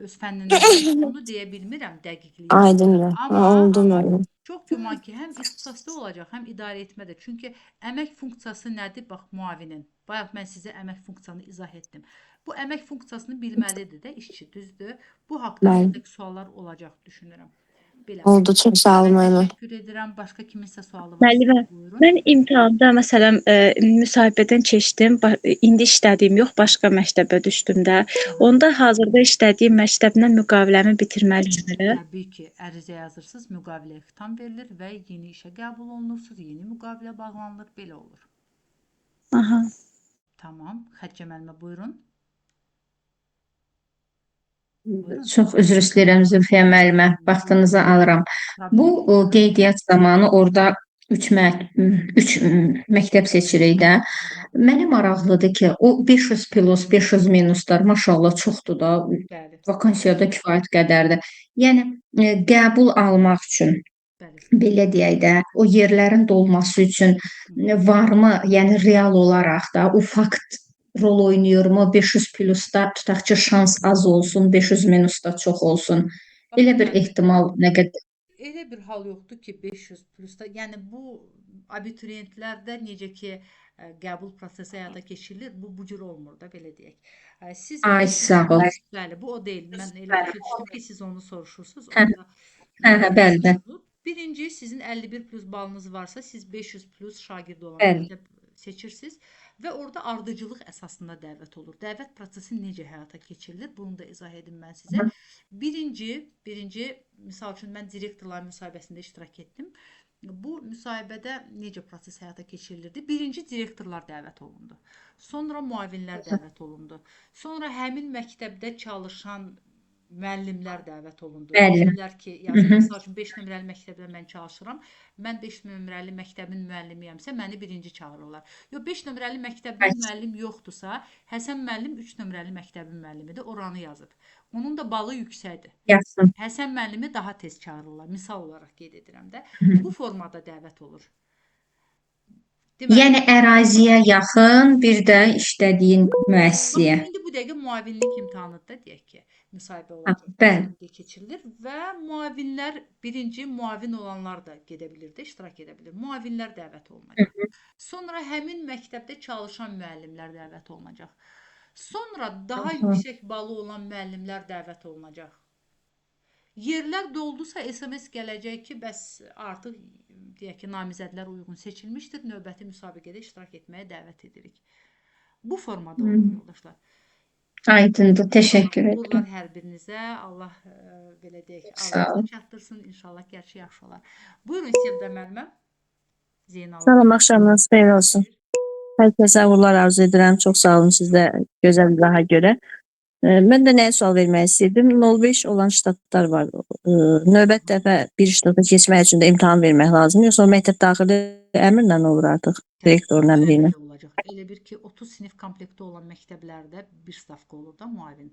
öz fənnindən, bunu deyə bilmirəm dəqiqliyi. Aydındır. Amma Oldu müəllim. Çox güman ki, həm ixtisasda olacaq, həm idarə etmədə. Çünki əmək funksiyası nədir? Bax, müavinin. Bayaq mən sizə əmək funksiyasını izah etdim. Bu əmək funksiyasını bilməlidir də işçi, düzdür? Bu haqda mütləq suallar olacaq düşünürəm. Belə. Oldu, çox sağ olun müəllim. Təşəkkür edirəm. Başqa kiminsə sualı varsa Müəllimə, buyurun. mən imtahanda məsələn müsahibədən keçdim. İndi işlədiyim yox, başqa məktəbə düşdüm də. Onda hazırda işlədiyim məktəblə müqaviləmi bitirməliyəm elə. Təbii ki, ərizə yazırsınız, müqaviləyə xitam verilir və yeni işə qəbul olunursunuz, yeni müqavilə bağlanılır, belə olur. Aha. Tamam. Xədicə müəllimə buyurun. Buyurun. Çox üzr istəyirəm Zülfiyə müəllimə, vaxtınızı alıram. Bu qeydiyyat zamanı orada 3 məktəb seçirik də. Mənə maraqlıdır ki, o 500 plus, 500 minuslar maşallah çoxdur da. Bəli. Vakansiyada kifayət qədərdir. Yəni qəbul almaq üçün, belə deyək də, o yerlərin dolması üçün varmı, yəni real olaraq da o fakt rol oynayırmı? 500 plusda tutaq ki, şans az olsun, 500 minusda çox olsun. Elə bir ehtimal nə qədər? Elə bir hal yoxdur ki, 500 plusda, yəni bu abituriyentlərdə necə ki qəbul prosesi həyata keçirilir, bu cür olmur da, belə deyək. Siz Ay, sağ ol. Bəli, bu o deyil. Mən elə başa düşdüm ki, siz onu soruşursunuz. Hə, bəli. Birinci, sizin 51 plus balınız varsa, siz 500 plus şagird olan məktəb seçirsiniz və orada ardıcılıq əsasında dəvət olur. Dəvət prosesi necə həyata keçirilir? Bunu da izah edim mən sizə. Birinci, misal üçün mən direktorların müsahibəsində iştirak etdim. Bu müsahibədə necə proses həyata keçirilirdi? Birinci direktorlar dəvət olundu. Sonra müavinlər dəvət olundu. Sonra həmin məktəbdə çalışan müəllimlər dəvət olundu. Müəllimlər ki, yəni, misal üçün 5 nömrəli məktəbdə mən çalışıram. Mən 5 nömrəli məktəbin müəllimiyəmsə, məni birinci çağırırlar. Yox, 5 nömrəli məktəbdə müəllim yoxdursa, Həsən müəllim 3 nömrəli məktəbin müəllimidir, oranı yazıb. Onun da balı yüksəkdir. Yazsın. Həsən müəllimi daha tez çağırırlar. Misal olaraq qeyd edirəm də. Bu formada dəvət olur. Deməli, yəni əraziyə yaxın, bir də işlədiyin müəssisəyə. İndi bu dəqiqə müavinlik imtahanıdır da, deyək ki, müsahibə olacaq. Bəli. Keçirilir və müavinlər, birinci müavin olanlar da gedə bilir də, iştirak edə bilir. Müavinlər dəvət olunacaq. Sonra həmin məktəbdə çalışan müəllimlər dəvət olunacaq. Sonra daha yüksək balı olan müəllimlər dəvət olunacaq. Yerlər doldusa SMS gələcək ki, bəs artıq deyək ki, namizədlər uyğun seçilmişdir, növbəti müsabiqədə iştirak etməyə dəvət edirik. Bu formada olur yoldaşlar. Aydındır, təşəkkür edirəm. Uğurlar hər birinizə, Allah belə deyək, arzunuza çatdırsın, inşallah gerçi yaxşı olar. Buyurun Sevda müəllimə. Zeynalov. Salam, axşamınız xeyir olsun. Hər kəsə uğurlar arzu edirəm. Çox sağ olun sizdə gözəl izaha görə. Mən də nəyə sual vermək istəyirdim? 0,5 olan ştatlar var. Növbət dəfə bir štata keçmək üçün də imtahan vermək lazımdır. Yoxsa məktəb daxili əmrlə olur artıq, direktorun əmri ilə? Olacaq. Elə bir ki, 30 sinif komplekti olan məktəblərdə bir stavka olur da müavin.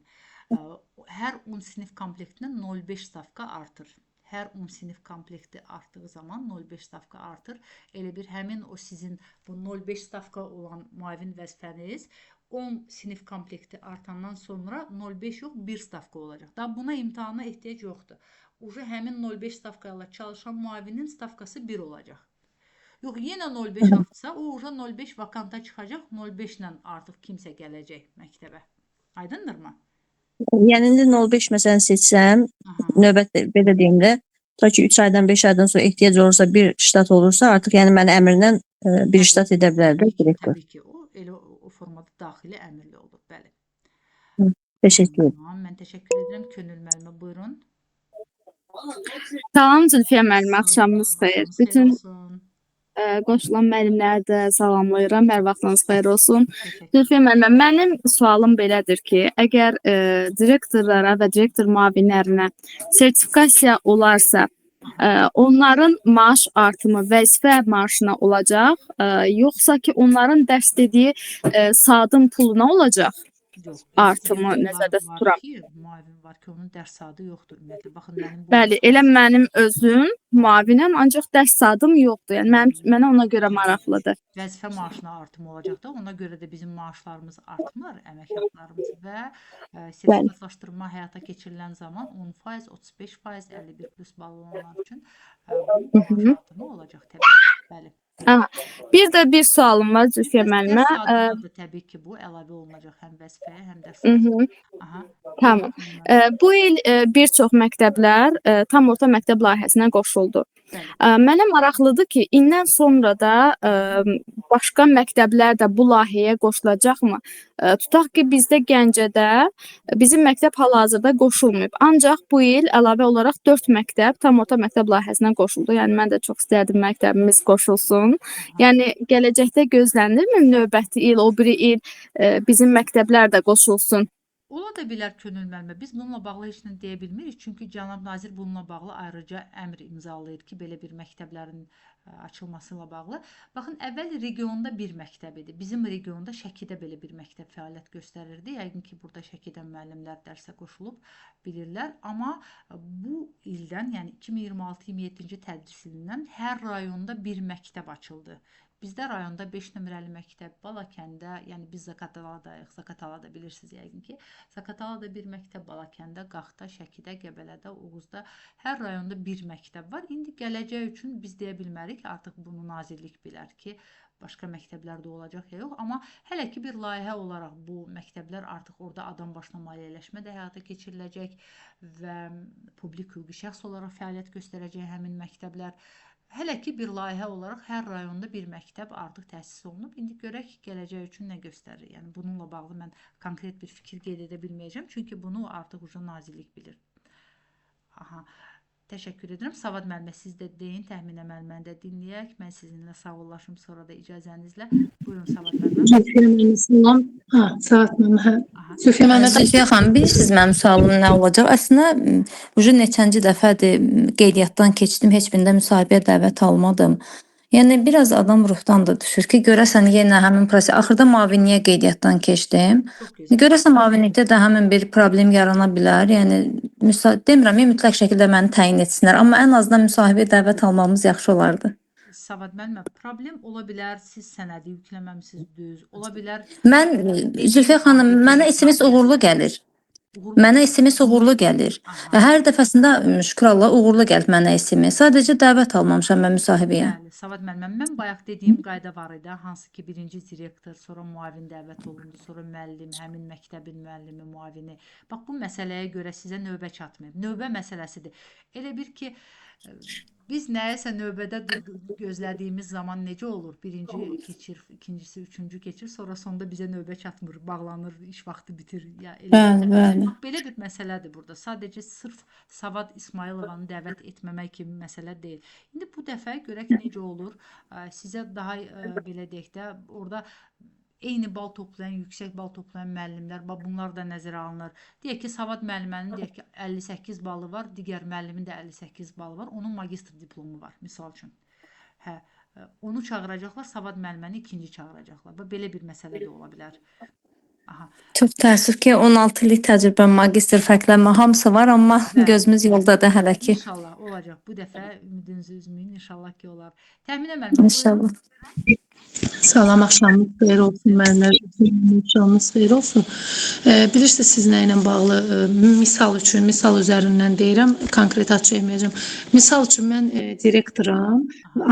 Hər 10 sinif komplektinə 0,5 stavka artır. Hər 10 sinif komplekti artdığı zaman 0,5 stavka artır. Elə bir həmin o sizin bu 0,5 stavka olan müavin vəzifəniz 10 sinif komplekti artandan sonra 0,5 yox, 1 stavka olacaq. Daha buna imtahana ehtiyac yoxdur. Uca həmin 0,5 stavka ilə çalışan müavinin stavkası 1 olacaq. Yox, yenə 0,5 artsa, o uca 0,5 vakanta çıxacaq, 0,5 ilə artıq kimsə gələcək məktəbə. Aydındırmı? Yəni indi 0,5 məsələn seçsəm, növbət belə deyim də, ta ki 3 aydan 5 aydan sonra ehtiyac olursa, bir ştat olursa, artıq yəni məni əmrlə bir ştat edə bilər də direktor. Təbii ki, o elə o formada daxili əmrli olur. Bəli. Təşəkkür edirəm. Tamam, mən təşəkkür edirəm. Könül müəllimə buyurun. Salam Zülfiyə müəllimə, axşamınız xeyir. Axşamınız xeyir Bütün olsun. qoşulan müəllimləri də salamlayıram. Hər vaxtınız xeyir olsun. Təşəkkür. Zülfiyə müəllimə, mənim sualım belədir ki, əgər direktorlara və direktor müavinlərinə sertifikasiya olarsa, onların maaş artımı vəzifə maaşına olacaq, yoxsa ki, onların dərs dediyi saatın puluna olacaq? Yox, Artımı direktorlar nəzərdə var tuturam. ki, müavin var ki, onun dərs saatı yoxdur ümumiyyətlə. Baxın mənim bu Bəli, elə mənim özüm müavinəm, ancaq dərs saatım yoxdur. Yəni mənə ona görə maraqlıdır. Vəzifə maaşına artım olacaq da, ona görə də bizim maaşlarımız artmır, əmək haqlarımız və sertifikatlaşdırma həyata keçirilən zaman 10%, 35%, 51 plus bal olanlar üçün bu maaş artımı olacaq təbii ki. Bəli. Aha. Bir də bir sualım var Zülfiyə Bəs müəllimə. dərs saatına da təbii ki, bu əlavə olunacaq həm vəzifəyə, həm dərs saatına. Aha. Tamam. Bu il bir çox məktəblər tam orta məktəb layihəsinə qoşuldu. Mənə maraqlıdır ki, indən sonra da başqa məktəblər də bu layihəyə qoşulacaqmı? Tutaq ki, bizdə Gəncədə bizim məktəb hal-hazırda qoşulmayıb. Ancaq bu il əlavə olaraq 4 məktəb tam orta məktəb layihəsinə qoşuldu. Yəni mən də çox istərdim məktəbimiz qoşulsun. Yəni gələcəkdə gözlənilirmi növbəti il, o biri il bizim məktəblər də qoşulsun? Ola da bilər Könül müəllimə. Biz bununla bağlı heç nə deyə bilmirik. Çünki cənab nazir bununla bağlı ayrıca əmr imzalayır ki, belə bir məktəblərin açılması ilə bağlı. Baxın, əvvəl regionda bir məktəb idi. Bizim regionda Şəkidə belə bir məktəb fəaliyyət göstərirdi. Yəqin ki, burada Şəkidən müəllimlər dərsə qoşulub bilirlər. Amma bu ildən, yəni 2026-27-ci tədris ilindən hər rayonda bir məktəb açıldı. Bizdə rayonda 5 nömrəli məktəb, Balakəndə, yəni biz Zaqataladayıq, Zaqatalada bilirsiniz yəqin ki, Zaqatalada bir məktəb, Balakəndə, Qaxda, Şəkidə, Qəbələdə, Oğuzda, hər rayonda bir məktəb var. İndi gələcək üçün biz deyə bilmərik, artıq bunu nazirlik bilər ki, başqa məktəblər də olacaq ya yox, amma hələ ki bir layihə olaraq bu məktəblər artıq orada adam başına maliyyələşmə də həyata keçiriləcək və publik hüquqi şəxs olaraq fəaliyyət göstərəcək həmin məktəblər. Hələ ki bir layihə olaraq hər rayonda bir məktəb artıq təsis olunub. İndi görək gələcək üçün nə göstərir. Yəni bununla bağlı mən konkret bir fikir qeyd edə bilməyəcəm. Çünki bunu artıq uca nazirlik bilir. Aha. Təşəkkür edirəm. Savad müəllimə siz də deyin, Təxminə müəlliməni də dinləyək. Mən sizinlə sağollaşım sonra da icazənizlə. Buyurun Savad müəllimə. Zülfiyə müəllimə salam. Ha, Savad müəllimə. Hə. Zülfiyə müəllimə. Zülfiyə xanım, bilirsiniz mənim sualım nə olacaq? Əslində, ucu neçənci dəfədir qeydiyyatdan keçdim, heç birində müsahibəyə dəvət almadım. Yəni biraz adam ruhdan da düşür ki, görəsən yenə həmin proses. Axırda müavinliyə qeydiyyatdan keçdim. Görəsən müavinlikdə də həmin bir problem yarana bilər. Yəni demirəm, mütləq şəkildə məni təyin etsinlər, amma ən azından müsahibəyə dəvət almamız yaxşı olardı. Savad müəllimə, problem ola bilər, siz sənədi yükləməmisiniz düz, ola bilər. Mən Zülfiyə xanım, mənə SMS uğurlu gəlir. Mənə SMS uğurlu gəlir. Hər dəfəsində şükür Allah uğurlu gəlib mənə SMS. Sadəcə dəvət almamışam mən müsahibəyə. Bəli, Savad müəllimə, mən bayaq dediyim qayda var idi, hansı ki birinci direktor, sonra müavin dəvət olundu, sonra müəllim, həmin məktəbin müəllimi, müavini. Bax bu məsələyə görə sizə növbə çatmayıb. Növbə məsələsidir. Elə bir ki, biz nəyəsə növbədə gözlədiyimiz zaman necə olur? Birinci keçir, ikincisi, üçüncü keçir, sonra sonda bizə növbə çatmır, bağlanır, iş vaxtı bitir. Ya, elə bəli, bəli. Bax, belə bir məsələdir burada. Sadəcə sırf Savad İsmayılovanı dəvət etməmək kimi məsələ deyil. İndi bu dəfə görək necə olur. Sizə daha belə deyək də, orada eyni bal toplayan, yüksək bal toplayan müəllimlər, bunlar da nəzərə alınır. Deyək ki, Savad müəllimənin deyək ki, 58 balı var, digər müəllimin də 58 balı var, onun magistr diplomu var, misal üçün. Hə, onu çağıracaqlar, Savad müəlliməni ikinci çağıracaqlar. Belə bir məsələ də ola bilər. Aha. Çox təəssüf ki, 16 illik təcrübəm, magistr fərqlənmə hamısı var, amma bəli, gözümüz yoldadır hələ ki. İnşallah olacaq. Bu dəfə ümidinizi üzməyin, inşallah ki olar. Təxminə müəllimə, İnşallah. Salam, axşamınız xeyir olsun müəllimlər. Axşamınız xeyir olsun. Bilirsiniz, siz nə ilə bağlı, misal üçün, misal üzərindən deyirəm, konkret ad çəkməyəcəm. Misal üçün, mən direktoram,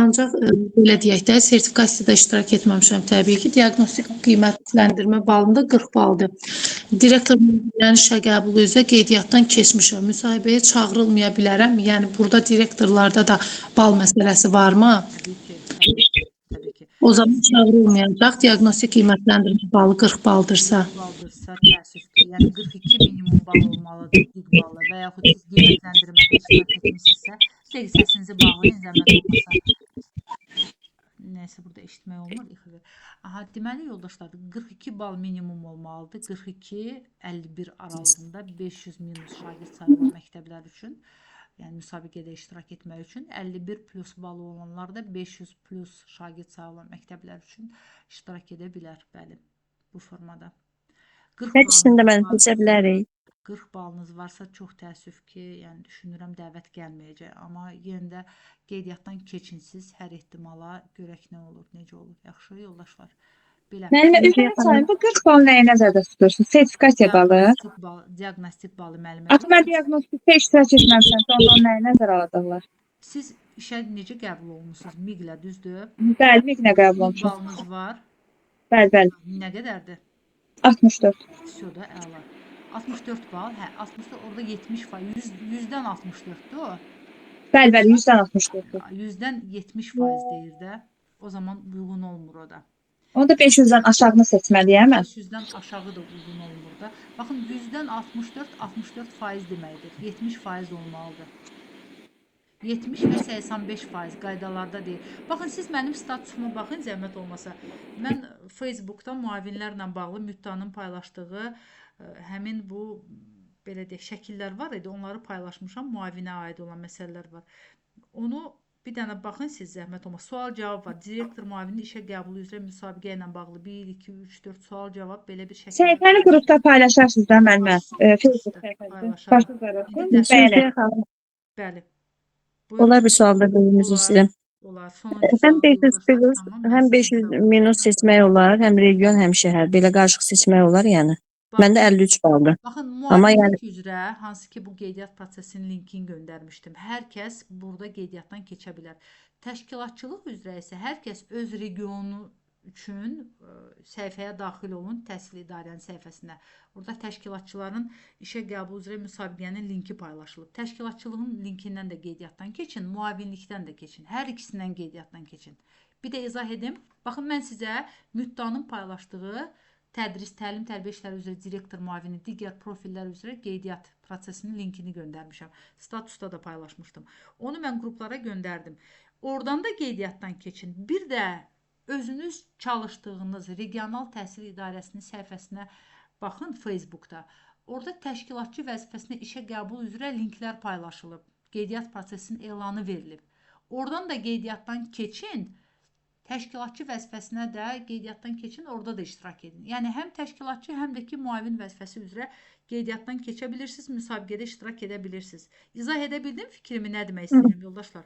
ancaq belə deyək də, sertifikasiyada iştirak etməmişəm təbii ki, diaqnostik qiymətləndirmə balında 40 baldır. Direktor işə qəbulu üzrə qeydiyyatdan keçmişəm, müsahibəyə çağırılmaya bilərəm. Yəni, burada direktorlarda da bal məsələsi varmı? Təbii ki, təbii ki. O zaman çağırılmayacaq. Diaqnostik qiymətləndirmə balı 40 baldırsa. 40 baldırsa, təəssüf ki, yəni 42 minimum bal olmalıdır, DİQ balı və yaxud siz qiymətləndirmədə iştirak etmisinizsə, bir dəqiqə səsinizi bağlayın, zəhmət olmasa. Nəysə, burada eşitmək olmur. İxi. Aha, deməli yoldaşlar, 42 bal minimum olmalıdır. 42-51 aralığında 500 minus şagird sayı olan məktəblər üçün, yəni müsabiqədə iştirak etmək üçün 51 plus balı olanlar da 500 plus şagird sayı olan məktəblər üçün iştirak edə bilər. Bəli, bu formada. 40 Hər ikisini də balınız mən varsa, seçə bilərik. 40 balınız varsa çox təəssüf ki, yəni düşünürəm dəvət gəlməyəcək. Amma yenə də qeydiyyatdan keçinsiz hər ehtimala görək nə olur, necə olur. Yaxşı yoldaşlar. Belə. Müəllimə, üzrə xanım, bu 40 bal nəyi nəzərdə tutursunuz? Sertifikasiya balı. Diaqnostik bal, diaqnostik balı müəllimə. Axı mən diaqnostikdə iştirak etməmişəm, ondan nəyi nəzərə alacaqlar? Siz işə necə qəbul olunmusunuz? MİQ-lə, düzdür? Bəli, MİQ-lə qəbul MİQ olmuşam. balınız var. Bəli, bəli. Nə qədərdir? 64. Vəsə da əla. 64 bal, hə, 64 orada 70%, 100-dən 64-dür o. Bəli, bəli, 100-dən 64-dür. 100-dən 70% deyir də. O zaman uyğun olmur o da. Onu da 500-dən aşağını seçməliyəm mən. 500-dən aşağı da uyğun olmur da. Baxın, 100-dən 64, 64% deməkdir. 70% olmalıdır. 70 və 85% qaydalarda deyil. Baxın, siz mənim statusuma baxın, zəhmət olmasa. Mən Facebookda müavinlərlə bağlı Müttanın paylaşdığı həmin bu, belə deyək, şəkillər var idi. Onları paylaşmışam. Müavinə aid olan məsələlər var. Onu bir dənə baxın siz, zəhmət olmasa. Sual-cavab var. Direktor müavinin işə qəbulu üzrə müsabiqə ilə bağlı 1, 2, 3, 4 sual-cavab belə bir şəkildə. Səhifəni qrupda paylaşarsınız da müəllimə. Facebook səhifəsində. Paylaşaram. Başınız olsun. İndi dərs- Bəli. Xanım, Bəli. Buyurun. olar bir sual da vermək Olar. istəyirəm. Olar. Sonuncu Həm sual 500 yoldaşlar, plus, tamam. Mən həm sizin 500 sağ minus seçmək olar, həm region, həm şəhər. Belə qarışıq seçmək olar yəni. Məndə 53 baldır. Baxın, Amma yəni müavinlik üzrə, hansı ki bu qeydiyyat prosesinin linkini göndərmişdim. Hər kəs burada qeydiyyatdan keçə bilər. Təşkilatçılıq üzrə isə hər kəs öz regionu üçün səhifəyə daxil olun, təhsil idarənin səhifəsinə. Orada təşkilatçıların işə qəbul üzrə müsabiqənin linki paylaşılıb. Təşkilatçılığın linkindən də qeydiyyatdan keçin, müavinlikdən də keçin. Hər ikisindən qeydiyyatdan keçin. Bir də izah edim. Baxın, mən sizə Müttanın paylaşdığı tədris, təlim, tərbiyə işləri üzrə direktor müavini, digər profillər üzrə qeydiyyat prosesinin linkini göndərmişəm. Statusda da paylaşmışdım. Onu mən qruplara göndərdim. Oradan da qeydiyyatdan keçin. Bir də özünüz çalışdığınız regional təhsil idarəsinin səhifəsinə baxın Facebookda. Orada təşkilatçı vəzifəsinə işə qəbul üzrə linklər paylaşılıb. Qeydiyyat prosesinin elanı verilib. Oradan da qeydiyyatdan keçin. Təşkilatçı vəzifəsinə də qeydiyyatdan keçin, orada da iştirak edin. Yəni həm təşkilatçı, həm də ki müavin vəzifəsi üzrə qeydiyyatdan keçə bilirsiniz, müsabiqədə iştirak edə bilirsiniz. İzah edə bildim fikrimi, nə demək istəyirəm yoldaşlar?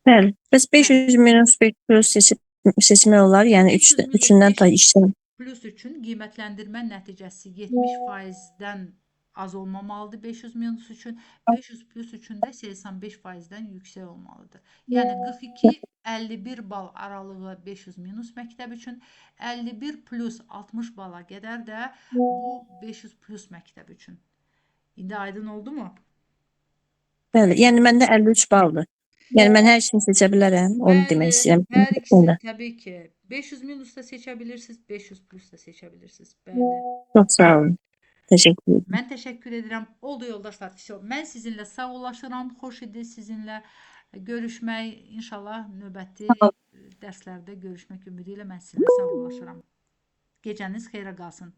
Bəli. Bəs 500 minus 5 plus seçmək olar, yəni 500 minus üçündən ta 500 işləm. Plus üçün qiymətləndirmə nəticəsi 70%-dən az olmamalıdır 500 minus üçün, 500 plus üçün də 85%-dən yüksək olmalıdır. Yəni 42-51 bal aralığı 500 minus məktəb üçün, 51 plus 60 bala qədər də bu 500 plus məktəb üçün. İndi aydın oldu mu? Bəli, yəni məndə 53 baldır. Yəni mən hər ikisini seçə bilərəm, onu demək Bəli, istəyirəm. hər ikisini təbii ki. 500 minus da seçə bilirsiniz, 500 plus da seçə bilirsiniz. Bəli. Çox sağ olun. Təşəkkür edirəm. Mən təşəkkür edirəm. Oldu yoldaşlar. Vəsə, mən sizinlə sağollaşıram. Xoş idi sizinlə görüşmək. İnşallah növbəti dərslərdə görüşmək ümidi ilə mən sizinlə sağollaşıram. Gecəniz xeyrə qalsın.